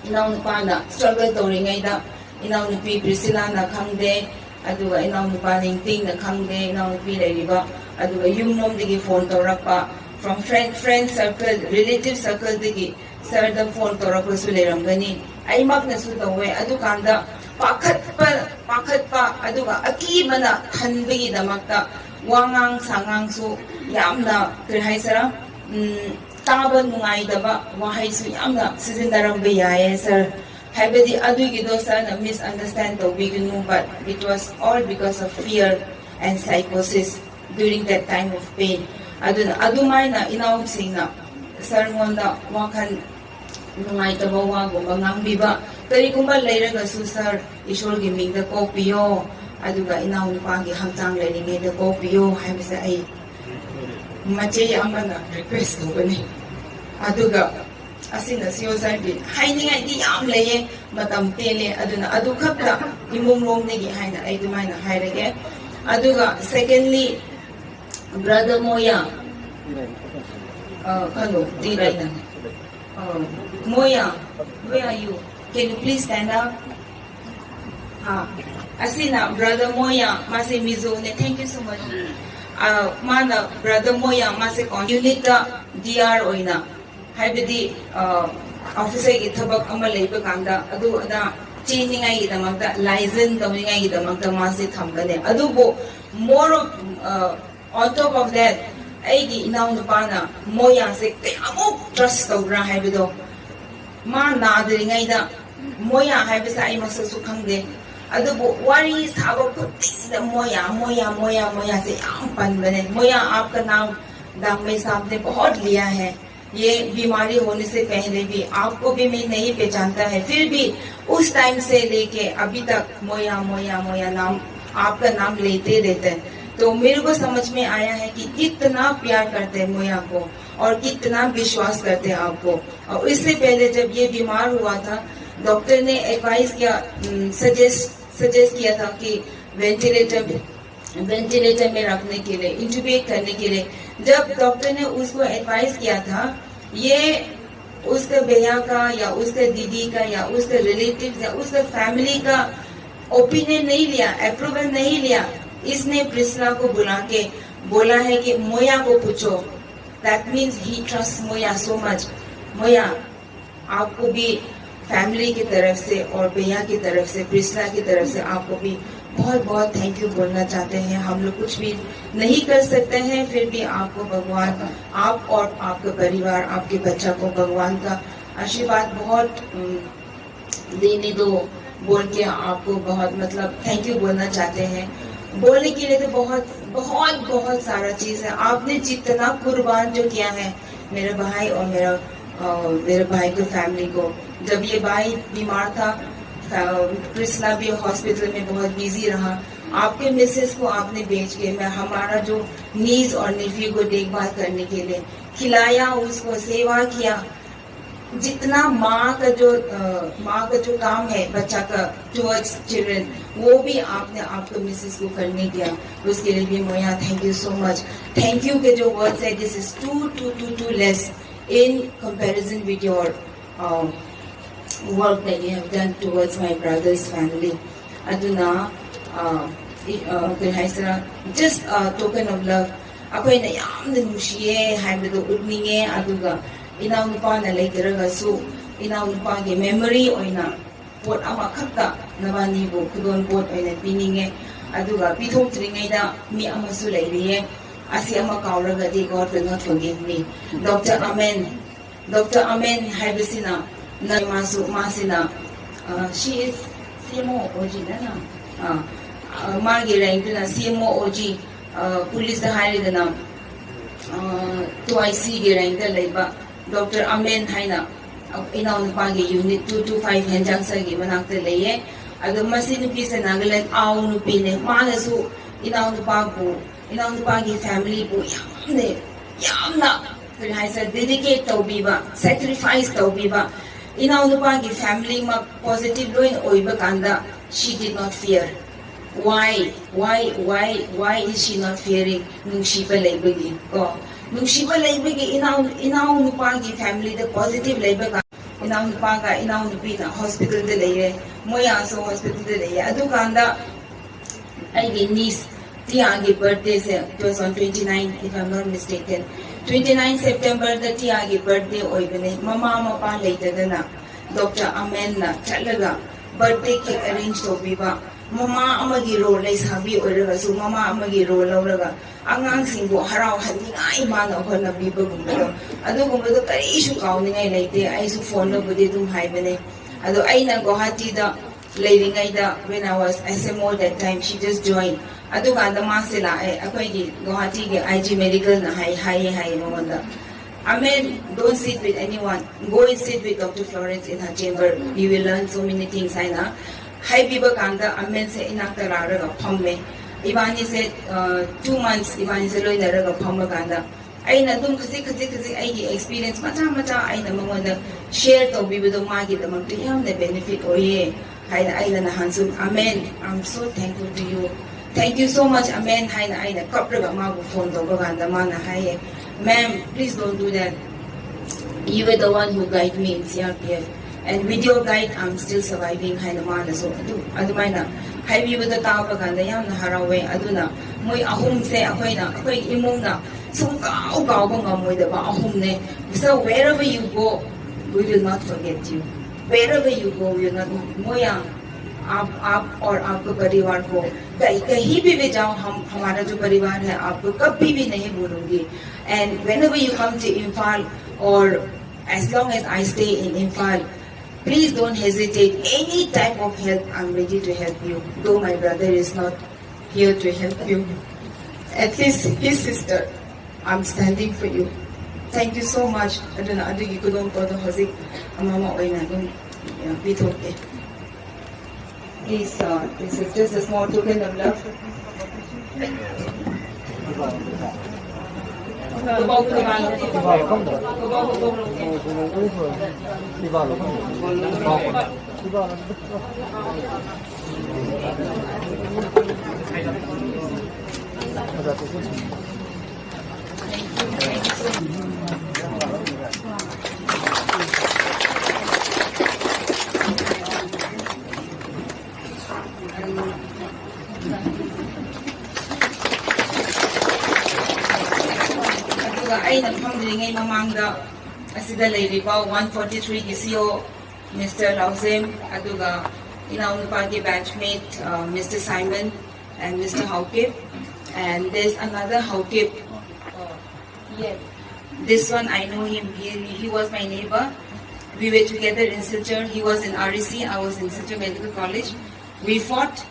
Inau nupa na struggle tou ri ngai da, inau nupi Priscilla na khang de, aduga inau nupa Ningting na khang de, inau nupi lei ri ba, aduga yum nom digi phone tou rak pa, from friend, friend circle, relative circle digi, sir da phone tou rak pa su lei ram gani, ai mak na su tou e, adu kanda, pakhat pa, pakhat pa, aduga aki mana than bagi da mak ta, wangang sangang su, yamna, kari hai sara, um, taba nungai da ba, wa hai su yamna, sizin da ram ba ya e, sir. Hai ba di adu gi do sir na misunderstand tou bi gnu, but it was all because of fear and psychosis during that time of pain. Aduna, adumai na inau sing na, sir ngon da, wa khan nungai ta ba wa gumba ngang bi ba. Tari kumba lei raga su sir, Ishwar gi ming da kou pi yo. Aduga inau nupa gi hamchang lei ri ngai da kou pi yo, hai ba se ai. Mache ama na request tou bani. Aduga, asina C O sir di, hai ni ngai di yam lei ye, matam te le, aduna, adu khak ta, imung rom ni gi hai na, ai dumai na hai re ge. Aduga, secondly, brother Moya, uh, hello, di rai na. Uh, Moya, where are you? Can you please stand up? Ha, asina brother Moya, ma se Mizo ne, thank you so much. Uh, ma na brother Moya, ma se kon unit ta D R oina. Hai ba di, uh, officer gi thabak ama lei ba kanda, adu ada, chi ni ngai gi da mak ta, liaison tou ni ngai gi da mak ta, ma se tham ba ne. Adu bo, more of, uh, On top of that, ai gi inau nupa na, Moya se kayamuk trust tou ra hai ba do. Ma na de ri ngai da, Moya hai ba sa ai maksat su khang de. Adu bo, wari sa ba khut ting da Moya, Moya, Moya, Moya se yam pan ba ne. Moya, aapka naam Dangmei saab ne bahut liya hai. ये बीमारी होने से पहले भी आपको भी मैं नहीं पहचानता है, फिर भी उस टाइम से लेके अभी तक मोया, मोया, मोया नाम, आपका नाम लेते रहते हैं। तो मेरे को समझ में आया है कि कितना प्यार करते हैं मोया को और कितना विश्वास करते हैं आपको। और इससे पहले जब ये बीमार हुआ था, डॉक्टर ने एडवाइस किया, सजेस्ट सजेस्ट किया था कि वेंटिलेटर वेंटिलेटर में रखने के लिए, इंट्यूबेट करने के लिए, जब डॉक्टर ने उसको एडवाइस किया था, ये उसके भैया का या उसके दीदी का या उसके रिलेटिव या उसके फैमिली का ओपिनियन नहीं लिया, अप्रूवल नहीं लिया। इसने प्रिस्ला को बुला के बोला है कि मोया को पूछो। That means he trusts Moya so much. Moya, आपको भी फैमिली की तरफ से और भैया की तरफ से, प्रिस्ला की तरफ से आपको भी बहुत बहुत थैंक यू बोलना चाहते हैं। हम लोग कुछ भी नहीं कर सकते हैं, फिर भी आपको भगवान, आप और आपका परिवार, आपके बच्चा को भगवान का आशीर्वाद बहुत, उम, देने दो बोल के आपको बहुत, मतलब, थैंक यू बोलना चाहते हैं। बोलने के लिए तो बहुत बहुत बहुत सारा चीज है। आपने जितना कुर्बान जो किया है मेरे भाई और मेरा, अ, मेरे भाई के फैमिली को। जब ये भाई बीमार था, अ, कृष्णा भी हॉस्पिटल में बहुत बिजी रहा। आपके मिसेस को आपने भेज के, मैं, हमारा जो नीस और नेफ्यू को देखभाल करने के लिए खिलाया, उसको सेवा किया। जितना माँ का जो, अ, माँ का जो काम है बच्चा का towards children, वो भी आपने आपके मिसेस को करने दिया, उसके लिए भी मोया, thank you so much। Thank you के जो वर्ड्स है, this is too too too too less in comparison with your, uh, work that you have done towards my brother's family. ꯑꯗꯨꯅ, ꯑ, ꯏ-, ꯑ, ꯀꯔꯤ ꯍꯥꯏꯁꯤꯔꯥ, just a token of love. ꯑꯩꯈꯣꯏꯅ ꯌꯥꯝꯅ ꯅꯨꯡꯁꯤꯌꯦ ꯍꯥꯏꯕꯗꯣ ꯎꯠꯅꯤꯡꯉꯦ꯫ ꯑꯗꯨꯒ ꯏꯅꯥꯎꯅꯨꯄꯥꯅ ꯂꯩꯇ꯭ꯔꯒꯁꯨ, ꯏꯅꯥꯎꯅꯨꯄꯥꯒꯤ memory ꯑꯣꯏꯅ ꯄꯣꯠ ꯑꯃꯈꯛꯇ ꯅꯕꯥꯅꯤꯕꯨ ꯈꯨꯗꯣꯜ ꯄꯣꯠ ꯑꯣꯏꯅ ꯄꯤꯅꯤꯡꯉꯦ꯫ ꯑꯗꯨꯒ ꯄꯤꯊꯣꯛꯇ꯭ꯔꯤꯉꯩꯗ ꯃꯤ ꯑꯃꯁꯨ ꯂꯩꯔꯤꯌꯦ꯫ ꯑꯁꯤ ꯑꯃ ꯀꯥꯎꯔꯒꯗꯤ God will not forgive me. Doctor Amen꯫ Doctor Amen ꯍꯥꯏꯕꯁꯤꯅ, ꯅ-, ꯃꯥꯁꯨ, ꯃꯥꯁꯤꯅ, ꯑ, she is C M O O G ꯅ, ꯑ, ꯑ, ꯃꯥꯒꯤ ꯔꯦꯡꯛꯇꯨꯅ C M O O G, ꯑ, ꯄꯨꯂꯤꯁꯇ ꯍꯥꯏꯔꯤꯗꯅ, ꯑ, two I C ꯒꯤ ꯔꯦꯡꯛꯇ ꯂꯩꯕ Doctor Amen ꯍꯥꯏꯅ, ꯑ, ꯏꯅꯥꯎꯅꯨꯄꯥꯒꯤ unit two two five ꯍꯦꯟꯖꯥꯡꯁꯥꯒꯤ ꯃꯅꯥꯛꯇ ꯂꯩꯌꯦ꯫ ꯑꯗꯣ ꯃꯁꯤ ꯅꯨꯄꯤꯁꯦ ꯅꯥꯒꯥꯂꯦꯟ ꯑꯥꯎ ꯅꯨꯄꯤꯅꯦ꯫ ꯃꯥꯅꯁꯨ ꯏꯅꯥꯎꯅꯨꯄꯥꯕꯨ, ꯏꯅꯥꯎꯅꯨꯄꯥꯒꯤ familyꯕꯨ ꯌꯥꯝꯅ, ꯌꯥꯝꯅ ꯀꯔꯤ ꯍꯥꯏꯁꯤꯔ, dedicate ꯇꯧꯕꯤꯕ, sacrifice ꯇꯧꯕꯤꯕ, ꯏꯅꯥꯎꯅꯨꯄꯥꯒꯤ familyꯃꯛ positive ꯂꯣꯏꯅ ꯑꯣꯏꯕ ꯀꯥꯟꯗ, she did not fear꯫ Why? Why? Why? Why is she not fearing? ꯅꯨꯡꯁꯤꯕ ꯂꯩꯕꯒꯤ, ꯀꯣ꯫ ꯅꯨꯡꯁꯤꯕ ꯂꯩꯕꯒꯤ ꯏꯅꯥꯎ, ꯏꯅꯥꯎꯅꯨꯄꯥꯒꯤ familyꯗ positive ꯂꯩꯕ ꯀꯥꯟꯗ, ꯏꯅꯥꯎꯅꯨꯄꯥꯒ ꯏꯅꯥꯎꯅꯨꯄꯤꯅ hospitalꯗ ꯂꯩꯔꯦ, ꯃꯣꯏꯌꯥꯁꯨ hospitalꯗ ꯂꯩꯌꯦ꯫ ꯑꯗꯨꯀꯥꯟꯗ ꯑꯩꯒꯤ niece ꯇꯤꯌꯥꯒꯤ birthdayꯁꯦ, it was on twenty nine, if I'm not mistaken, twenty nine Septemberꯗ ꯇꯤꯌꯥꯒꯤ birthday ꯑꯣꯏꯕꯅꯦ꯫ ꯃꯃꯥ ꯃꯄꯥ ꯂꯩꯇꯗꯅ Doctor Amenꯅ ꯆꯠꯂꯒ birthday cake arrange ꯇꯧꯕꯤꯕ, ꯃꯃꯥ ꯑꯃꯒꯤ role, ꯂꯩꯁꯥꯕꯤ ꯑꯣꯏꯔꯒꯁꯨ ꯃꯃꯥ ꯑꯃꯒꯤ role ꯂꯧꯔꯒ ꯑꯉꯥꯡꯁꯤꯡꯕꯨ ꯍꯔꯥꯎꯍꯟꯅꯤꯡꯉꯥꯏ ꯃꯥꯅ ꯍꯣꯠꯅꯕꯤꯕꯒꯨꯝꯕꯗꯣ, ꯑꯗꯨꯒꯨꯝꯕꯗꯣ ꯀꯔꯤꯁꯨ ꯀꯥꯎꯅꯤꯡꯉꯥꯏ ꯂꯩꯇꯦ꯫ ꯑꯩꯁꯨ phoneꯗꯕꯨꯗꯤ ꯑꯗꯨꯝ ꯍꯥꯏꯕꯅꯦ꯫ ꯑꯗꯣ ꯑꯩꯅ ꯒꯨꯋꯥꯍꯥꯇꯤꯗ ꯂꯩꯔꯤꯉꯩꯗ, when I was S M O that time, she just joined꯫ ꯑꯗꯨꯀꯥꯟꯗ ꯃꯥꯁꯦ ꯂꯥꯛꯑꯦ, ꯑꯩꯈꯣꯏꯒꯤ ꯒꯨꯋꯥꯍꯥꯇꯤꯒꯤ I G medicalꯅ ꯍꯥꯏ, ꯍꯥꯏꯌꯦ ꯍꯥꯏꯌꯦ ꯃꯉꯣꯟꯗ, "Amen, don't sit with anyone, go and sit with Doctor Florence in her chamber, you will learn so many things" ꯍꯥꯏꯅ ꯍꯥꯏꯕꯤꯕ ꯀꯥꯟꯗ, Amenꯁꯦ ꯏꯅꯥꯛꯇ ꯂꯥꯛꯂꯒ ꯐꯝꯃꯦ꯫ ꯏꯕꯥꯅꯤꯁꯦ, ꯑ, two months ꯏꯕꯥꯅꯤꯁꯦ ꯂꯣꯏꯅꯔꯒ ꯐꯝꯕ ꯀꯥꯟꯗ, ꯑꯩꯅ ꯑꯗꯨꯝ ꯈꯖꯤꯛ ꯈꯖꯤꯛ ꯈꯖꯤꯛ ꯑꯩꯒꯤ experience ꯃꯆꯥ ꯃꯆꯥ ꯑꯩꯅ ꯃꯉꯣꯟꯗ share ꯇꯧꯕꯤꯕꯗꯣ ꯃꯥꯒꯤꯗꯃꯛꯇ ꯌꯥꯝꯅ benefit ꯑꯣꯏꯌꯦ ꯍꯥꯏꯅ ꯑꯩꯅ ꯅꯍꯥꯟꯁꯨ, "Amen, I'm so thankful to you, thank you so much, Amen" ꯍꯥꯏꯅ ꯑꯩꯅ ꯀꯞꯂꯒ ꯃꯥꯕꯨ phone ꯇꯧꯕ ꯀꯥꯟꯗ ꯃꯥꯅ ꯍꯥꯏꯌꯦ, "Ma'am, please don't do that, you were the one who guide me in C R P F, and with your guide, I'm still surviving" ꯍꯥꯏꯅ ꯃꯥꯅꯁꯨ ꯑꯗꯨ, ꯑꯗꯨꯃꯥꯏꯅ ꯍꯥꯏꯕꯤꯕꯗꯣ ꯇꯥꯕ ꯀꯥꯟꯗ ꯌꯥꯝꯅ ꯍꯔꯥꯎꯋꯦ꯫ ꯑꯗꯨꯅ ꯃꯣꯏ ꯑꯍꯨꯝꯁꯦ ꯑꯩꯈꯣꯏꯅ, ꯑꯩꯈꯣꯏ ꯏꯃꯨꯡꯅ ꯁꯨꯡꯀꯥꯎ ꯀꯥꯎꯕ ꯉꯝꯃꯣꯏꯗꯕ ꯑꯍꯨꯝꯅꯦ꯫ So wherever you go, we will not forget you. Wherever you go, we will not, मोया, आप, आप और आपका परिवार को कहीं, कहीं भी, भी जाओ, हम, हमारा जो परिवार है, आपको कभी भी नहीं भूलूंगी। And whenever you come to Imphal, or as long as I stay in Imphal, please don't hesitate. Any type of help, I'm ready to help you. Though my brother is not here to help you, at least his sister, I'm standing for you. Thank you so much. ꯑꯗꯨꯅ ꯑꯗꯨꯒꯤ ꯈꯨꯗꯣꯜ ꯄꯣꯠꯇꯣ ꯍꯧꯖꯤꯛ ꯑꯃ ꯑꯃ ꯑꯣꯏꯅ ꯑꯗꯨꯝ, ꯑ, ꯄꯤꯊꯣꯛꯀꯦ꯫ Please, uh, this is just a small token of love. ꯑꯗꯨꯒ ꯑꯩꯅ ꯐꯝꯗ꯭ꯔꯤꯉꯩ ꯃꯃꯥꯡꯗ ꯑꯁꯤꯗ ꯂꯩꯔꯤꯕ one forty three ꯒꯤ C O Mister ꯂꯥꯎꯖꯦꯝ, ꯑꯗꯨꯒ Inaunupage batchmate, uh, Mister Simon and Mister Haokip. And there's another Haokip. Uh, yes. This one I know him. He, he was my neighbor. We were together in Silchar. He was in R E C. I was in Silchar Medical College. We fought.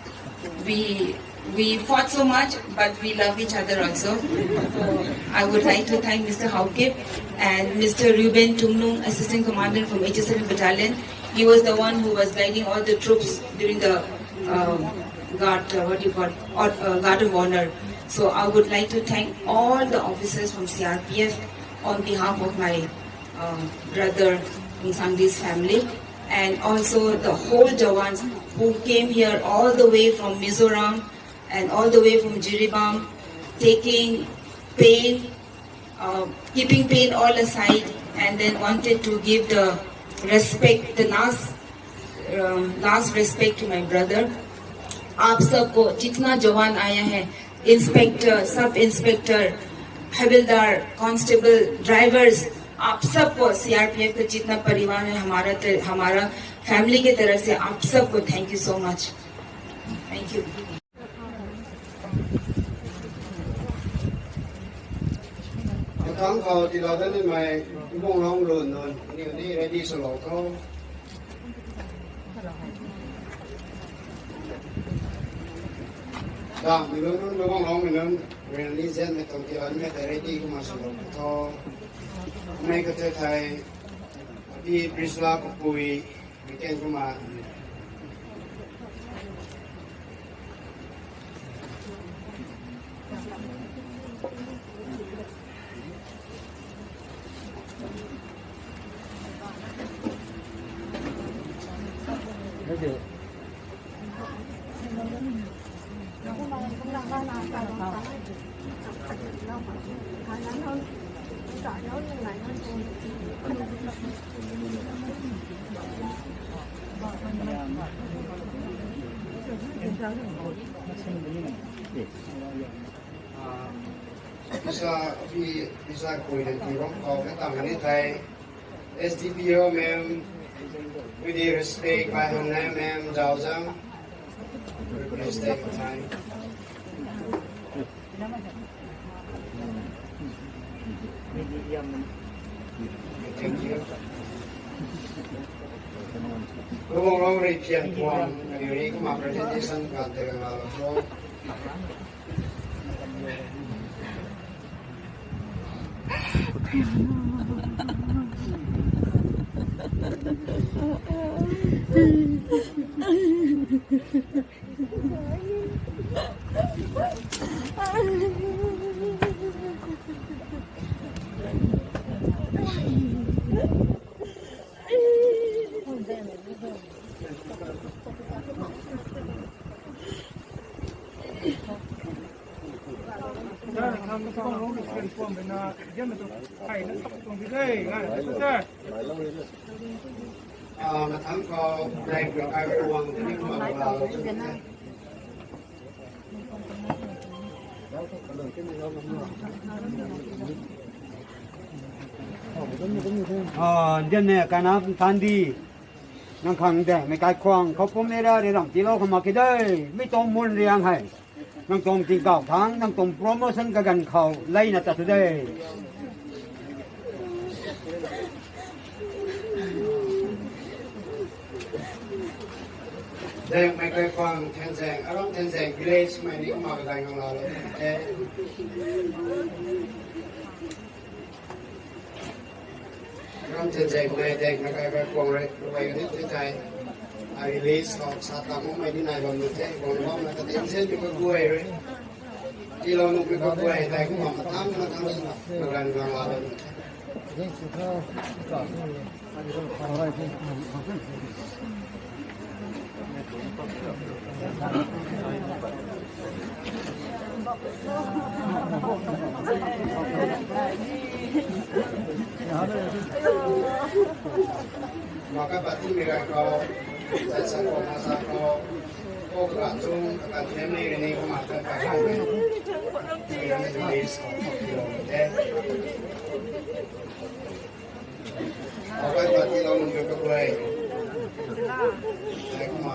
We we fought so much, but we love each other also. So I would like to thank Mister Haokip and Mister Reuben Tungnung, Assistant Commandant from eighty-seven Battalion. He was the one who was guiding all the troops during the um, guard, uh, what do you call, or, uh, guard of honor. So I would like to thank all the officers from C R P F on behalf of my uh, brother Sangdi's family, and also the whole Jawans who came here all the way from Mizoram and all the way from Jiribam, taking pain, uh, keeping pain all aside, and then wanted to give the respect, the last, um, last respect to my brother. आप सबको जितना जवान आया है, inspector, sub inspector, हवलदार, constable, drivers, आप सबको, सीआरपीएफ का जितना परिवार है, हमारा ते-, हमारा फैमिली की तरफ से आप सबको thank you so much. Thank you. Mathangc khou tiilou dat nimei Tubuanglong run nunc, aniw ni ready swlou tho. Damhmei lun nunc, Tubuanglongmei nunc, ryanli zanmei tuang tiilou nimei tei ready kumna swlou tho. Mei katei thei, Api Priscilla Kapui, weekend kumna. Pisa, pisa khui na ti bam khou ka tang ni thei, S D P O ma'am, with the respect by her name, ma'am, Zhao Zhang. Please take your time. Thank you. Tubuanglong rui pian tuang, kaniw ni kumna presentation kan tei kan la lo. Mathangc khou black kai ruang tini kumna la lo. Nzian ne kana tandi. Nang khang de, mei kaikhwang khou pum ni ra ri ram tiilou khou mak ki de, mi tuang mun riang hei. Nang tuang tingkauh thangc, nang tuang promotion kaganv khou leina ta tu de. Deng mei kaikhwang Thenzaeng, aram Thenzaeng village mei ni kumna kaganv khou la lo the. Ram Thenzaeng mei deng mei kaikhwang rui, rui ni tei thei. I release khou sa tang mei ni nai bam nu the, bam bam na ta tin sen ni kaguay rui. Tiilou nu kaguay tei kumna mathangc, mathangc swna, kaganv khou la lo. Maka pati mira ko, sa sa ko, ma sa ko, ko ka chung, ka family ni ko ma ka ka. Akai pati lou nunc kaguay. Ai kumna.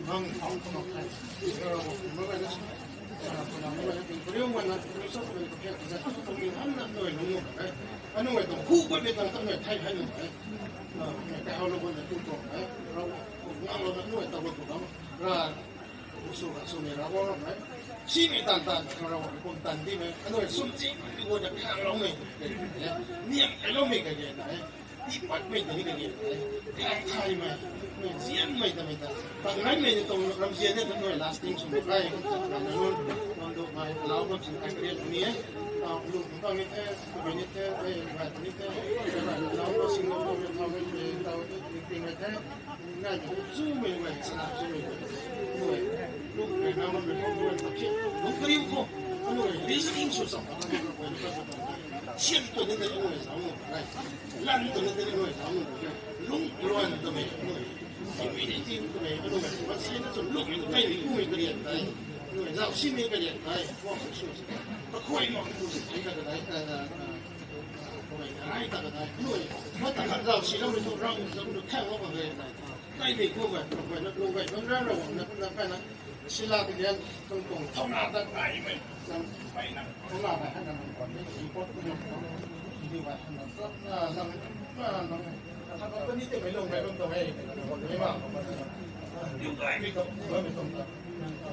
Hang thau thau thai. Ravguangc kumna gayna, ah, kumna gayna, kariu gayna, kariu sa kumna kaphiak kazat tu tang mi hamna noi lung nu hai. Anunc gay tuang khu bam mi tang tang noi thai hai nu hai. Ah, kai hau lou gayna tu tuang hai. Ravguangc kum ngang lou na noi tau gay tu bam. Ra, usu ga su ni Ravguangc ram hai. Simei tan tan, Ravguangc kum tan di mei. Anunc sum chi, ni gayna khang lou mei. Niam kai lou mei kai gay hai. Tiipatmei tei ni kage, tiipat thaymei, nzianmei ta mei ta, tang naimei ni tuang ramzian ni ta noi lasting sw mei kai, nang nunc, nang duk mei, alau bam sin kai karian ni e, tau lu kung tang ni the, tu ni the, ei, rai ni the, ei, rai alau bam sin lu bam ni thau mei, tau ni ting mei the, nai ni zumei mei, sana zumei mei, noi, lu mei, nang mei, lu mei, lu kariu khou, noi, reasoning sw cham, sian tu ni de noi, zau noi, rai. Lan twna tei ni noi, tau nu, lung luan twmei, noi, community twmei, anunc gay, wan si na chun lung twmei, kumei karian tei, noi, zau simei karian tei, kuang su su, kakhuay mak tu si thei ta kadai, ta, ta, ta, kumei rai ta kadai, noi, ma ta khat zau si lam mei tu, rau zau nu, thang mak kage, nai mei kumei, kakhuay na, lung gay, nang rau rau na, na, na, na, Sila kalian tuang tuang thauna ta naimei, nang pai na, thauna ta hei nang, report ku nang, di wa nang, nang, nang, nang, company tei mei lung mei lung tuang hei, mei ma, diu gay mei tuang, mei tuang ta,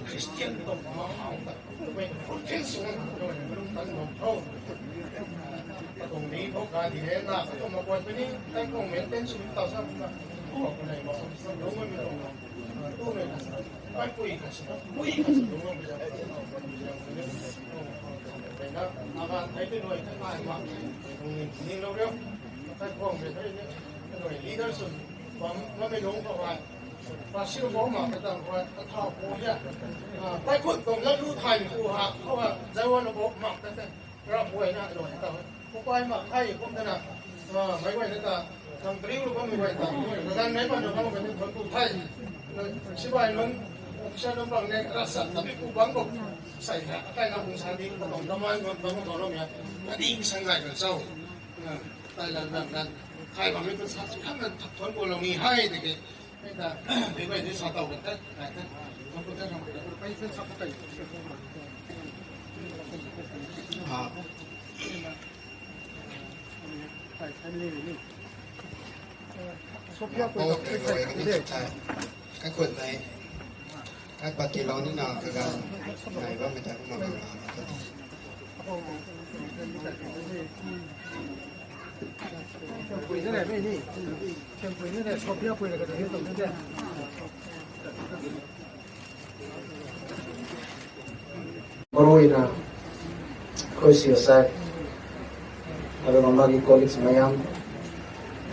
Christian tuang ma hau ta, mei full tension, mei lung tan lung tho, tuang ni, tuang ka di hei na, tuang ma kuat puni, tan tuang maintenance sw ta sa, tuang nei ma, lung mei tuang, tuang nei na sa. Pai pui kha si, pui kha si, lung lung biza, na, na, na, thei tei noi, thei nai ma, lung ni, ni lou riu, thei kuang biza, thei ni, noi, leader sw, bam, bam mei lung khou hai, pa siu bam ma, ka tang khou, ka thau khou ya, ah, pai khut tuang la lu thai mi khou ha, khou ha, zai wan bam ma, thei thei. Ram guay na lou ta, kukai mak thei kum ta na, ah, mei guay na ta, nang kariu lou bammei guay ta, kaganv mei pan lou bammei guay ta, thon tu thei, sibai nunc, officer nunc bang ne, ravsat ta mi ku bang khou, sei na, akai na kung sa di, katang kamai nunc bang khou lou mei, na ding sang gay kan chau, ah, tai lan lan lan, khai bang mei kan sa, si khang na thak thon ku lou ni hei, tiki, Hei ta, hei guay ni sa tau kan ta, kan ta. Kan ta, kan ta. Ah. Sophia ko, oh, okay, okay, okay. Kai khut nai. Kai pat ki lou ni na, kaganv nai bammei ta kumna bang na. Maruina, koi C S I, aduga magi colleagues mayam,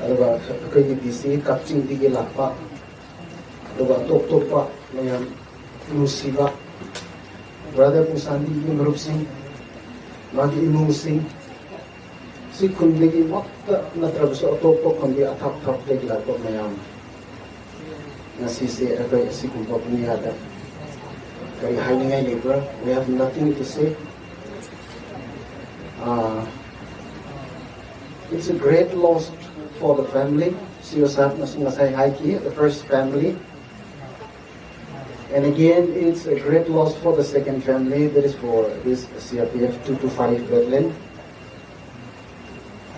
aduga koi D C Kakching tiki lakpa, aduga tok tok pa mayam, Nusiba, brother Pusanti, Imrup Singh, magi Imung Singh, si khun diki mak ta natra basu atop khun di athap thap diki la kop mayam. Ngasi se akai si khun pa puni ada. Kari hai ni ngai ni bra, we have nothing to say. Uh, it's a great loss for the family. C S I nasi ngasai hai ki, the first family. And again, it's a great loss for the second family, that is for this C R P F two two five battalion.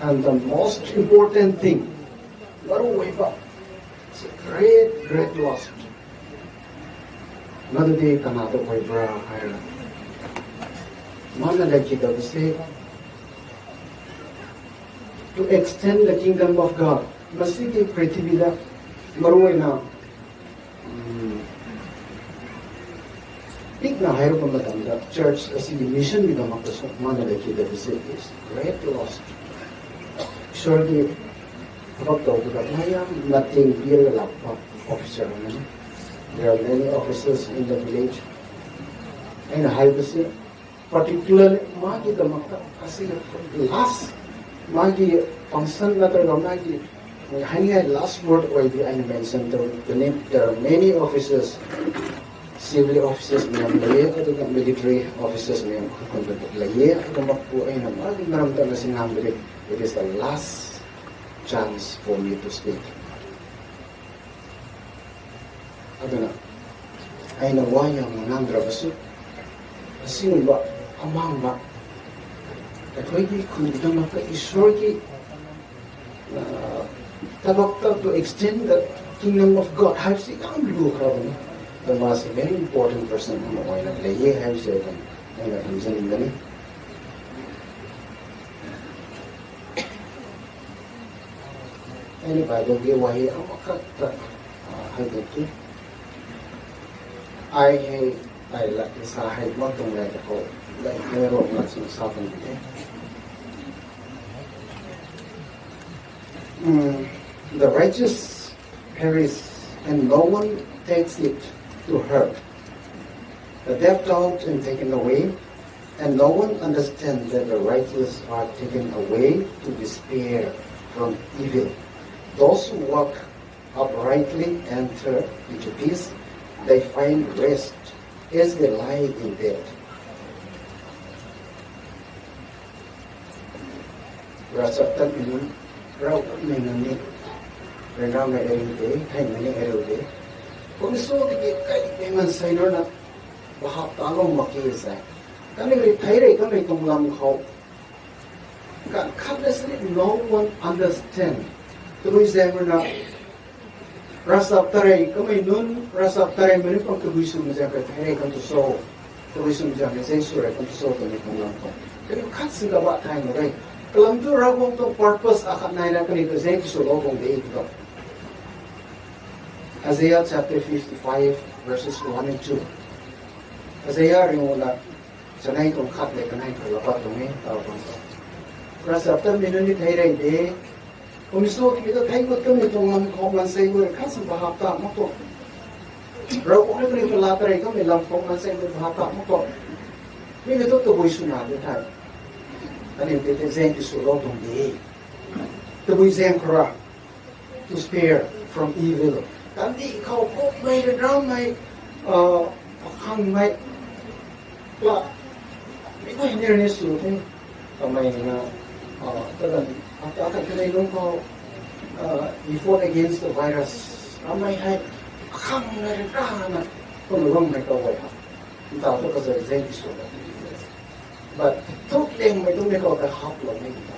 And the most important thing, maruiba, it's a great, great loss. Madu de kana to koi bra hai. Mana laki da se, to extend the kingdom of God. Masi ki prithvi da maruina Hmm. Pikna hai rou bam madam da church asigi mission mi dam mak ta sw mana da ki da visit is great loss. Surely, abak tau da mayam nating bill la pa officer na. There are many officers in the village. Aina hai visit Particularly, magi da mak ta, asi last, magi function na ta lou magi, hai ni hai last word oi di aina mention to, the name, there are many officers, civil officers mayam lei e, aduga military officers mayam khou lei e, aduga mak pu aina magi maram ta na singham di, it is the last chance for me to speak. Aduna, ꯑꯩꯅ ꯋꯥ ꯌꯥꯝꯅ ꯉꯥꯡꯗ꯭ꯔꯕꯁꯨ, ꯑꯁꯤꯒꯨꯝꯕ ꯑꯃꯥꯡꯕ ꯑꯩꯈꯣꯏꯒꯤ ꯈꯨꯟꯒꯤꯗꯃꯛꯇ ꯏꯁꯣꯔꯒꯤ, ꯑ, ꯊꯕꯛꯇ to extend the kingdom of God ꯍꯥꯏꯕꯁꯤ ꯌꯥꯝ ꯂꯨꯈ꯭ꯔꯕꯅꯤ꯫ ꯑꯗꯣ ꯃꯥꯁꯦ very important person ꯑꯃ ꯑꯣꯏꯅ ꯂꯩꯌꯦ ꯍꯥꯏꯕꯁꯦ ꯑꯗꯨꯝ ꯑꯩꯅ ꯊꯝꯖꯅꯤꯡꯒꯅꯤ꯫ ꯑꯩꯅ ꯕꯥꯏꯕꯜꯒꯤ ꯋꯥꯍꯩ ꯑꯃꯈꯛꯇ, ꯑ, ꯍꯥꯏꯗꯣꯛꯀꯦ꯫ ꯑꯩ ꯍꯦ, ꯑꯩ ꯂꯥꯛꯀꯤ ꯁꯥ ꯍꯩ ꯃꯇꯨꯡ ꯂꯩꯗ ꯀꯣ, ꯂꯩ ꯍꯦ ꯔꯣ ꯂꯥꯛꯁꯤꯟ ꯁꯥ ꯇꯨꯡ ꯗꯦ꯫ Mm, the righteous perish, and no one takes it to heart. The deaf out and taken away, and no one understands that the righteous are taken away to despair from evil. Those who walk uprightly enter into peace. They find rest as they lie in bed. Ravchaptatmei nunc, Ravguangc mei nunc ni, ryanramei ariu de, theimei ni ariu de. Kum sw tiki kai tei maansei nunc na, bahap ta lou mak ki se. Kaniw rui thei rey kamei tuang lam khou. Kan khat na sini no one understand. Tabui zaeng rui na, ravchap tarei kamei nunc, ravchap tarei mei nunc pang tabui swmei zaeng rui thei rey kan tu so. Tabui swmei zaeng rui zaeng sw rey kan tu so twmei tuang lam khou. Kaniw khat si kabah thay mak e. Kalam tu Ravguangc tuang purpose akhat nai na kaniw ta zaeng tu swlou tuang de tw. Isaiah chapter fifty-five, verses one and two. Isaiah ringuna chanei tuang khat le kanei khou la pat tuang e, tau tuang ta. Ravchaptatmei nunc ni thei rey de. Kum sw tiki ta thei gut twmei tuang lam khou maansei guay khat si bahap ta mak tuang. Ravguangc ni kaniw ta la tarei kamei lam khou maansei guay bahap ta mak tuang. Mi ni tu tabui swna de thei. Kaniw tei tei zaeng tu swlou tuang de. Tabui zaeng khou ra. To spare from evil. Kandih khou kummei, ryanramei, uh, pakhangmei, la, mi guay ni ni sw the. Kamei na, uh, tadan, ata khat kanei lung khou, uh, he fought against the virus. Ramei hei, pakhangmei ryanrana, kum lungmei khou guay ha. Ntaw thu kazay zaeng ti sw la. But thuk lengmei tu mi khou kahap lou ni ta.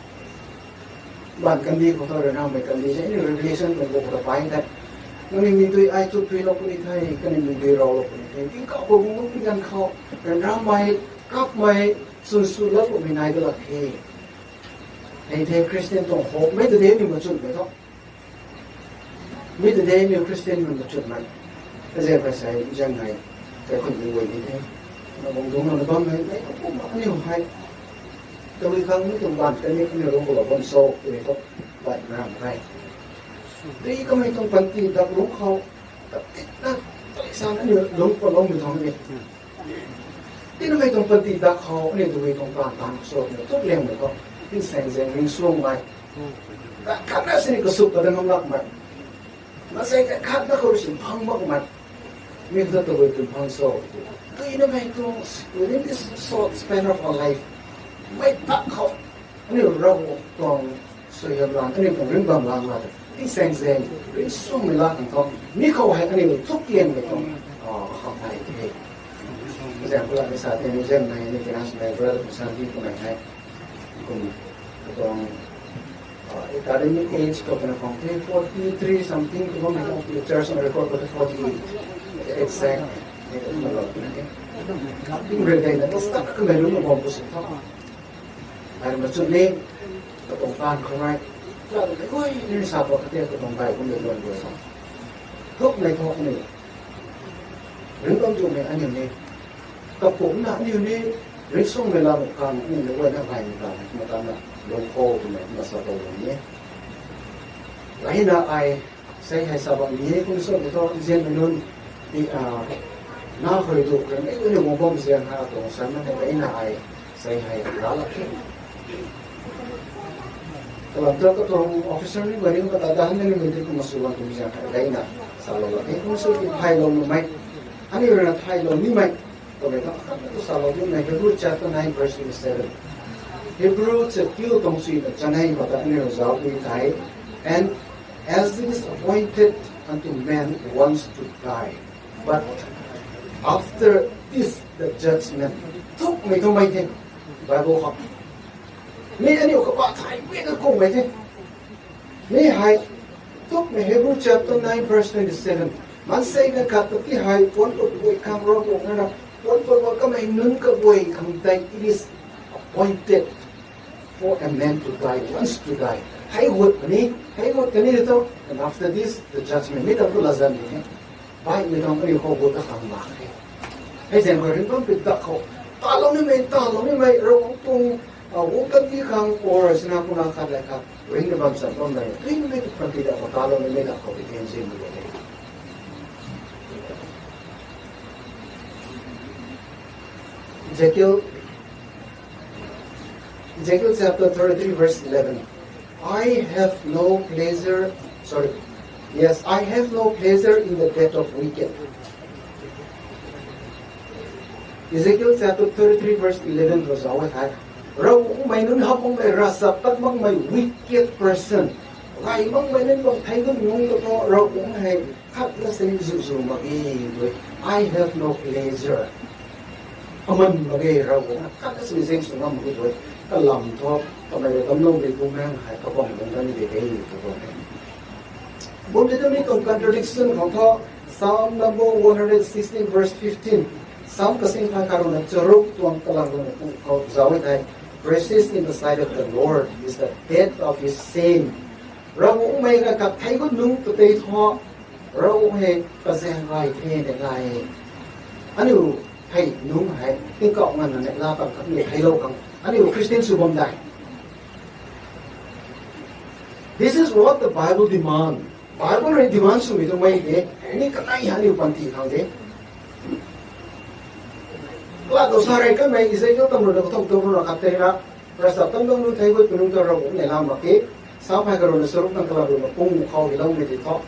Ban kandih khou thu ryanramei kandih se, ani Revelation mei khou ta pai the. Nangniw mi dui ai tu tui lou puni the, kaniw mi dui rau lou puni the. Tingkauh khou bung lou puni ganv khou, ryanramei, kapmei, swn sw lou puni nai da lak the. Hei the Christian tuang hope mei ta de ni machunmei thu. Mi ta de ni Christian nunc ta chutmei. Kaze kasei zang nai. Kaikhunc ni guay ni the. Na bang dung na bam hei, mei kakum mak ni hei. Tabui khang mi tuang ban kaniw kaniw lung khou la bam so, kaniw khou ban na ram hei. Tei kamei tuang panty dak lung khou, tat tit na, tat san aniu lung khou lou mi thang ni. Tinamei tuang panty dak khou, aniu tabui tuang taanv taanv khou sw, aniu thuk lengmei khou, tin saeng zaeng ring suangmei. Dak khat na sini kasuk kadan ngam lakmei. Maansei khat na khou rui sin phang makmei. Mi ta tabui tuang phang sw. Tinamei tuang, within this short span of our life, mei dak khou, aniu Ravguangc tuang suaihiam lan, aniu tuang ringc bam lan la ta, tin saeng zaeng ring suangmei la khang thu, mi khou hei aniu thuk lengmei tuang, ah, kham nai the. Example la ni sa the, ni zaeng nai ni, finance mei, brother, santi kamei hei. Kum, katuang, uh, academic age khou kana khang the, forty-three something, katuang mei khang church na record khou the forty-eight. Exact. Ni katuang lou na the. Kum rui dei na, to start kamei lung na bam pu sw tho. Ai machun ni, katuang taanv khou nai. Katuang mei guay ni sa pa kate katuang bai kum de luan guay sa. Thuk mei thuk ni. Ringc bam tu mei aniu ni. Kakumna aniu ni, ringc suangmei la bam khang aniu ni guayna gaymei ta, kumna tanna, lung khou twmei, kumna sa tou lou ni. Gayna ai, sei hei sa bam ni, kum sw ni thu, nzianmei nunc, ti, ah, na khou rui tu, ringc ni guayna guang bam zian ha, tuang sermon hei gayna ai, sei hei, ra lak khe. Kalam thu katuang officer ni guay ni kata da, han ni mei ti kumna sw bam kum zian hei gayna, salou lak khe, kum sw ti thaylou numei. Aniu rui na thaylou nimei. Tabui ta, khat tu salou nimei, Hebrew chapter nine verse twenty-seven. Hebrew chapter tuang sui na chanei khou ta aniu zauc ni thei. And as it is appointed unto man once to die, but After this, the judgment. Thukmei thumei the. Bible khou. Mi aniu kapah thay pui na kummei the. Mi hei. Thukmei Hebrew chapter nine verse twenty-seven. Maansei na khat ta ti hei puan pui pui khang Ravguangc na. Puan pui pui kamei nunc kaguay khang tei. It is appointed for a man to die, once to die. Hei gut kani, hei gut kani to, and after this, the judgment. Mi ta tu lazan ni. Bai mi tang aniu khou gut ta khang mak e. Hei zen khou ring bam pui dak khou. Talou nimei, talou nimei, Ravguangc tuang, ah, wu kan ti khang or sina kuna khat lai khat. Ring na bam san bam lai. Ring mei tu pati dak khou talou nimei dak khou ti ten zin mi le. Ezekiel Ezekiel chapter thirty-three verse eleven. I have no pleasure, sorry. Yes, I have no pleasure in the death of wicked. Ezekiel chapter thirty-three verse eleven khou zauc e thei. Ravguangc mei nunc hap makmei ravchap tat makmei wicked person. Gay makmei nunc bang thei nunc nung ta thu Ravguangc hei khat na sini zu zu mak e tui. I have no pleasure. Aman mak ge Ravguangc, khat na sini zeng sw ngam mak e tui. Kalam thu, kamei rui kamlou rui bu meng hei kabang bang kan de de tw bam e. Bum de tu mi tuang contradiction khang thu, Psalm number one hundred sixteen verse fifteen. Psalm kasing phay khat rui na charuk tuang kalam rui na pu khou zauc e thei. Precious in the sight of the Lord is the death of his saint. Ravguangc mei na khat thei gut nung ta tei thu, Ravguangc hei kazaeng gay the ne gay. Aniu hei nung hei, tingkauh nganvna neihla tang khat ni theilou khang. Aniu Christian sw bam dai. This is what the Bible demand. Bible rui demand swmei tu mei de. Ni kanei hei aniu panty khang de. Kala dou sa rei kanmei Ezekiel tam rui na kathumh tu rui na khat tei na. Ravchap tat makmei nunc thei gut pui nunc ta Ravguangc neihla mak e. Psalm phay khat rui na charuk tuang kalam rui na pung khou hiloumei ti thu.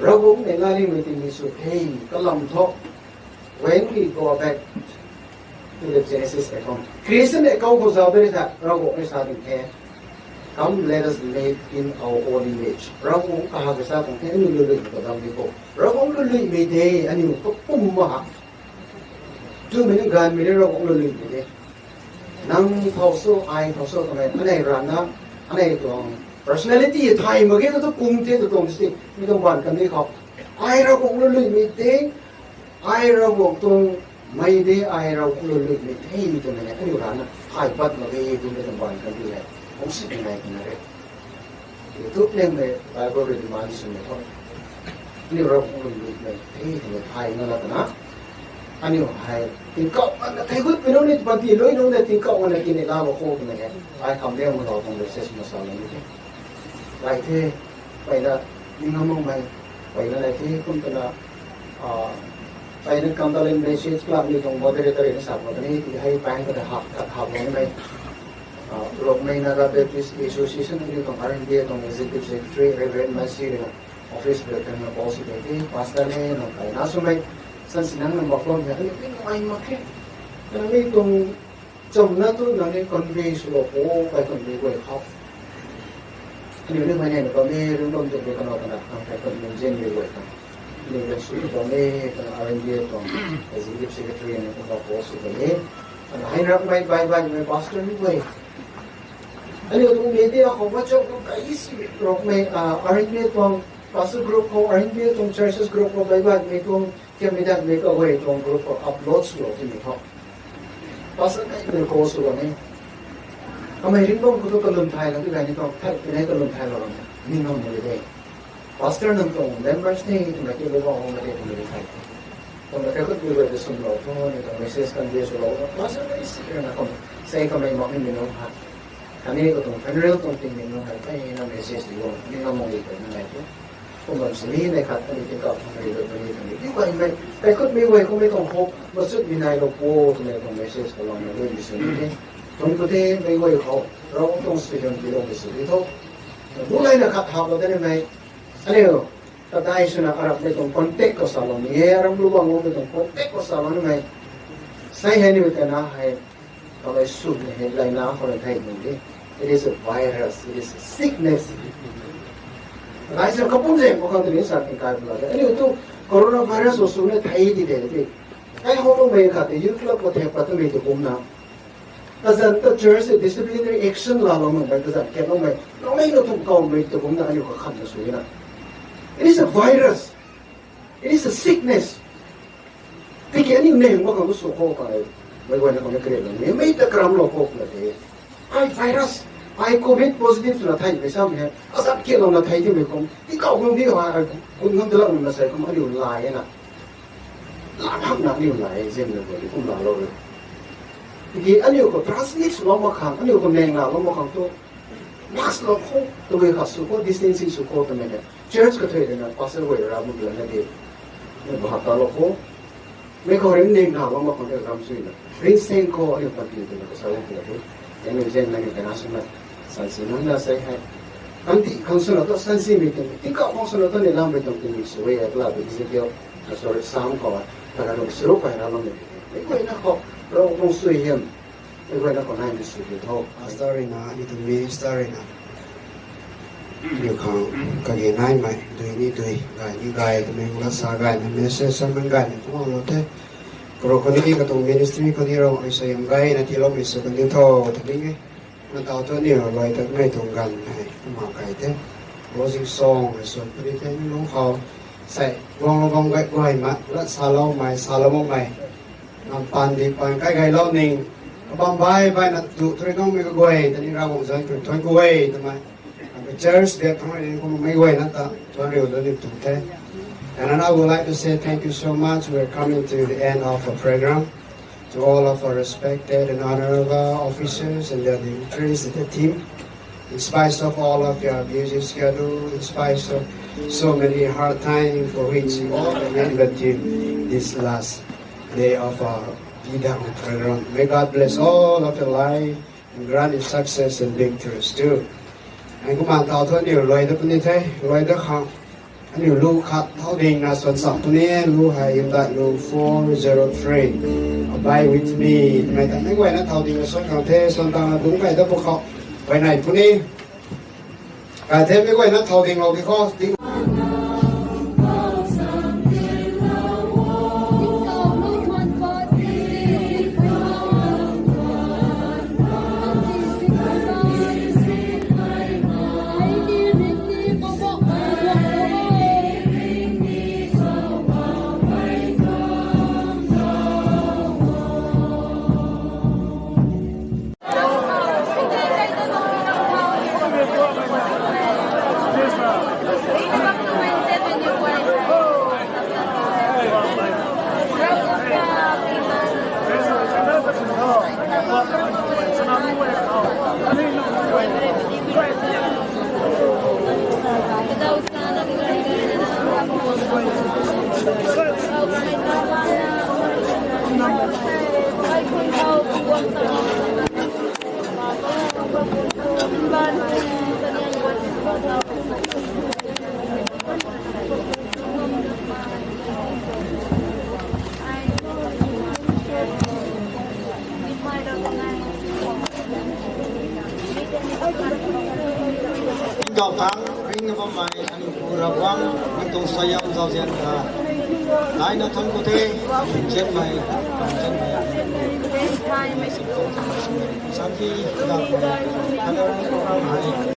Ravguangc neihla nimei ti ni sw the, kalam thu. When we go back to the Genesis account, Creation account khou zauc de tha, Ravguangc ni sa ding the. Come, let us make in our own image. Ravguangc kahak sa tuang the, aniu luluimei kadam ni khou. Ravguangc luluimei de, aniu kapum ma ha. Twmei ni ganvmei ni Ravguangc luluimei de. Nang khou sw, ai khou sw, kamei, anei rana, anei tuang personality thay mak ge tu kung the tu tuang si, mi tuang ban kan ni khou. Ai Ravguangc luluimei de, ai Ravguangc tuang mei de, ai Ravguangc luluimei the, mi tuang mei, aniu rana, thay pat mak ge, tu mi tuang ban kan ni le. Kung si nai kan re. Thuk lengmei Bible rui demand swmei thu. Aniu Ravguangc luluimei the twmei thay na la twna. Aniu hei tingkauh nganvna thei gut pui nunc ni panty lui nunc na tingkauh nganvna tii neihla bam khou twmei hei. Ai kham liang ma lou tuang message ma sa lou ni the. Lai the, peyna, ning ngam makmei, peyna lai the, kum twna, ah, peyna condolence message club ni tuang moderator ni sa mak ni, ti hei pang kata hap, khat hap lou ni mei. Ah, Rongmei Naga Baptist Association ni tuang R N B A tuang Executive Secretary Reverend Mercy rui na office bearer na policy de the, pastor ni na kai na swmei, san sinang na mak bam the, aniu ni ngai mak khe. Nang ni tuang chamna tu nang ni convey swlou khou, kai tuang ni guay khou. Aniu ni mei nei na bam e, run bam tu ni kana kana, nang kai tuang ni zen ni guay khou. Aniu ni sw bam e, kana R N B A tuang Executive Secretary ni kana policy de the. Kana hei rak mei bai bai mei pastor ni guay. Aniu tuang media khou WhatsApp khou kai si Rongmei, ah, R N B A tuang pastor group khou, R N B A tuang churches group khou bai bai mei tuang kiamei dat mei kaguay tuang group khou upload swlou timei thu. Pastor kai mei khou swlou ni. Kamei ring bam khou tu kalum thay lou ti gay ni tuang, thay ti nei kalum thay lou ni. Ni ngam mak de. Pastor nang tuang members ni twmei ti lou bam mak de twmei thay. Kum na kaikhutmei guay ta swlou thu, ni tuang message kan de swlou. Pastor ni si na kum sei kamei mak ni nunc ha. Khatni katuang funeral tuang tingmik nunc hei, hei na message di guang, ni ngam mak ni twna nai the. Kum bam sini nei khat khatni tingkauh thang ri lou puni twmei. Ti guay mei, kaikhutmei guay khou mei tuang hope machutmei nai lou po twmei tuang message khou lou na lui ni sini the. Tuang khou the mei guay khou, Ravguangc tuang student tiiloumei sini tho. Bu lai na khat hap lou tei ni mei. Aniu, kadai swna arapmei tuang contact khou salou ni e, aram lu bang mei tuang contact khou salou ni mei. Sei hei ni mei tana hei, kalai sw ni hei, laina khou rui thei ni de. It is a virus, it is a sickness. Kadai swna kapum zaeng khou khang tini sa tingkai bu la de. Aniu tu coronavirus khou sw ni thei di de de. Kai hou loumei khat tei youth club khou thek pat twmei tu kumna. Kazan ta church tei disciplinary action laa lou nung mei, kazan khat loumei. Loumei na thum kawmei tu kumna aniu kakhan na sui na. It is a virus. It is a sickness. Tiki aniu neng ba khang tu sw khou kai. Mei guayna khang na kre na. Mei ta karam lou khou na de. Ai virus, ai covid positive swna thei mei sam he. Azat ke lou na thei ti mei kum. Ti kau kum di ha, ai kum ngam de lak na sai kum aniu lai e na. Lam hak na aniu lai e, zem na guay kum la lou re. Tiki aniu khou transmit sw lou mak khang, aniu khou neng la lou mak khang tu. Mask lou khou, tu gay khat sw khou, distancing sw khou tu mei he. Church ka thei de na, pastor guay ra mu la na de. Mei bahap ta lou khou. Mei khou ring ning na lou mak khang te ram sui na. Ring seng khou aniu panty twna kasa lou pu tu. Aniu zeng na ni kana sw na. Sansi nang na sei hei. Kanti khang sw na tu sansi mei tuang. Tingkauh khang sw na tu ni lam mei tuang tingmik sw e, kala tu Ezekiel. Na sorry, Psalm khou. Taka rung suru pai ra lou mei. Mei guayna khou. Rou rung sui hiam. Mei guayna khou nai mei sui hiam tho. Pastor rui na, aniu tuang minister rui na. Aniu khang kage naimei, dui ni dui, gay ni gay, twmei lat sa gay na, message sermon gay na, kumna lou the. Kuro khou ni katuang ministry khou ni rou, ai sa yam gay na, tiiloumei sw kan diu tho, tw ning e. Na tau tu aniu, luai ta mei tuang ganv hei, kumna kai the. Closing song, ai sw puni the, ni lung khou. Sai, guang lou bam gay, guay ma, lat sa lou mei, sa lou mak mei. Nam pan di pan kai gay lou ning. Kabam bai bai na tu three nong mei kaguay, tani Ravguangc zan kru thoi kaguay, twmei. Ang ka church biak thang rin kum mei guay na ta, tuan riu lou ni tu the. And then I would like to say thank you so much. We're coming to the end of the program. To all of our respected and honorable officers and their dignitaries and the team. In spite of all of your busy schedule, in spite of so many hard times for which you all remain with you this last day of our Bidang program. May God bless all of your life and grant you success and victories too. And kumna tau thu aniu luai da puni the, luai da khang. Aniu lu khat thau ding na suan sak puni, lu hei hymdaih lu four zero three. Abide with me. Mei ta mei guay na thau ding na suan khang the, suan tang na dungc kai da pu khou. Guay nai puni. Kai the mei guay na thau ding lou di khou, ding. Tingkauh tang ringna bammei aniu Pu Ravguangc, mi tuang suaihiam zauzian ta naina thangc khou the, zianmei, zianmei. Santi ta, Father, program hei.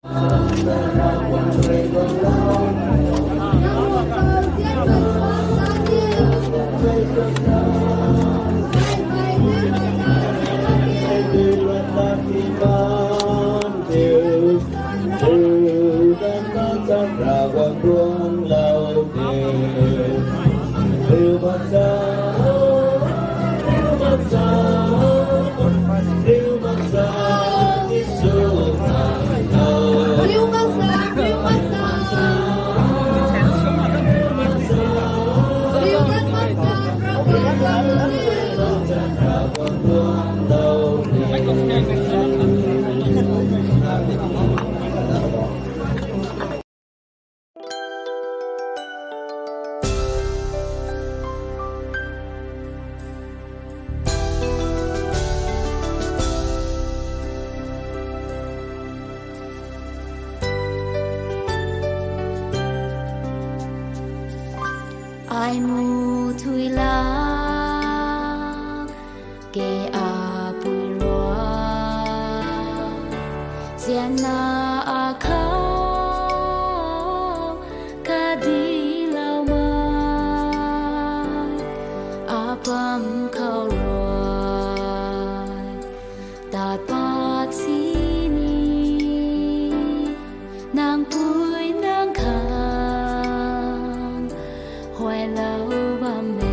Ke apui rui, sianna akhou, kadiloumei, apam khou rui, tat pat sini, nang pui nang khang, huaylou bam e.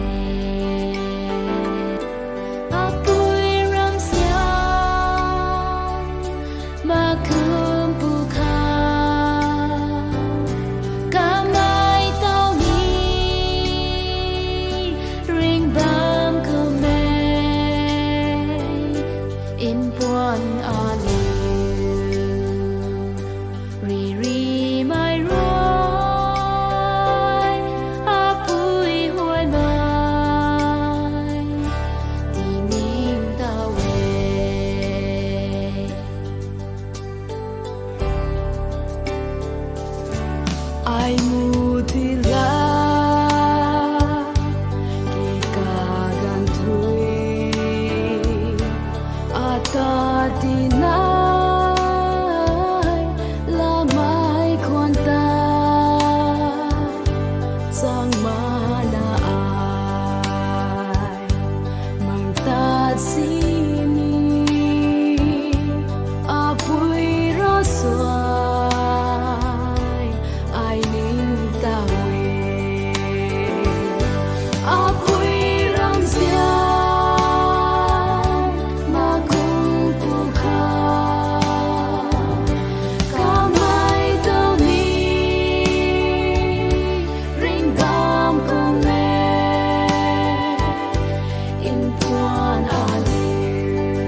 Apui ram siang, makum pu khou, kamei tau ni, ring bam kum e, mpuan aliu. Riri mei rui, apui huaymei, tining tau e. Ai mu ti la, ki kaganv thui, ata ti nai, lamei khwan ta, chang mana ai, mang tat sini, apui rui suai, ai ning tau e. Apui ram siang, makum pu khou, kamei tau ni, ring bam kum e, mpuan aliu.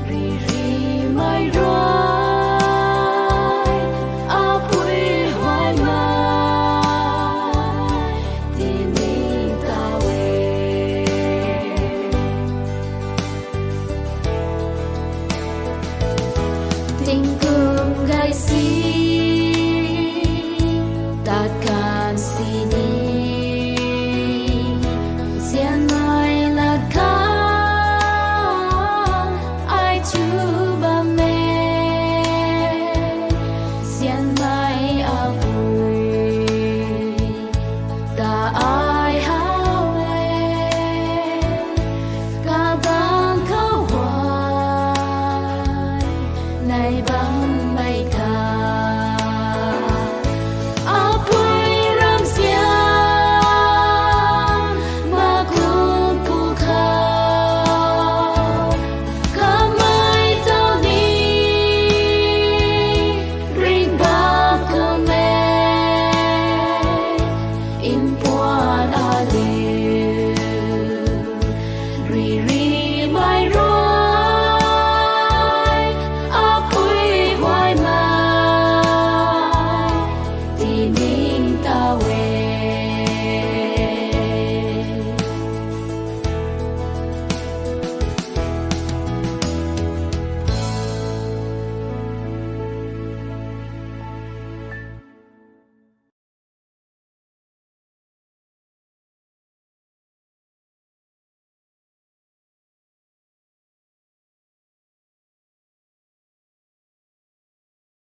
Riri mei rui, apui huaymei, tining tau e. Tingkum gay si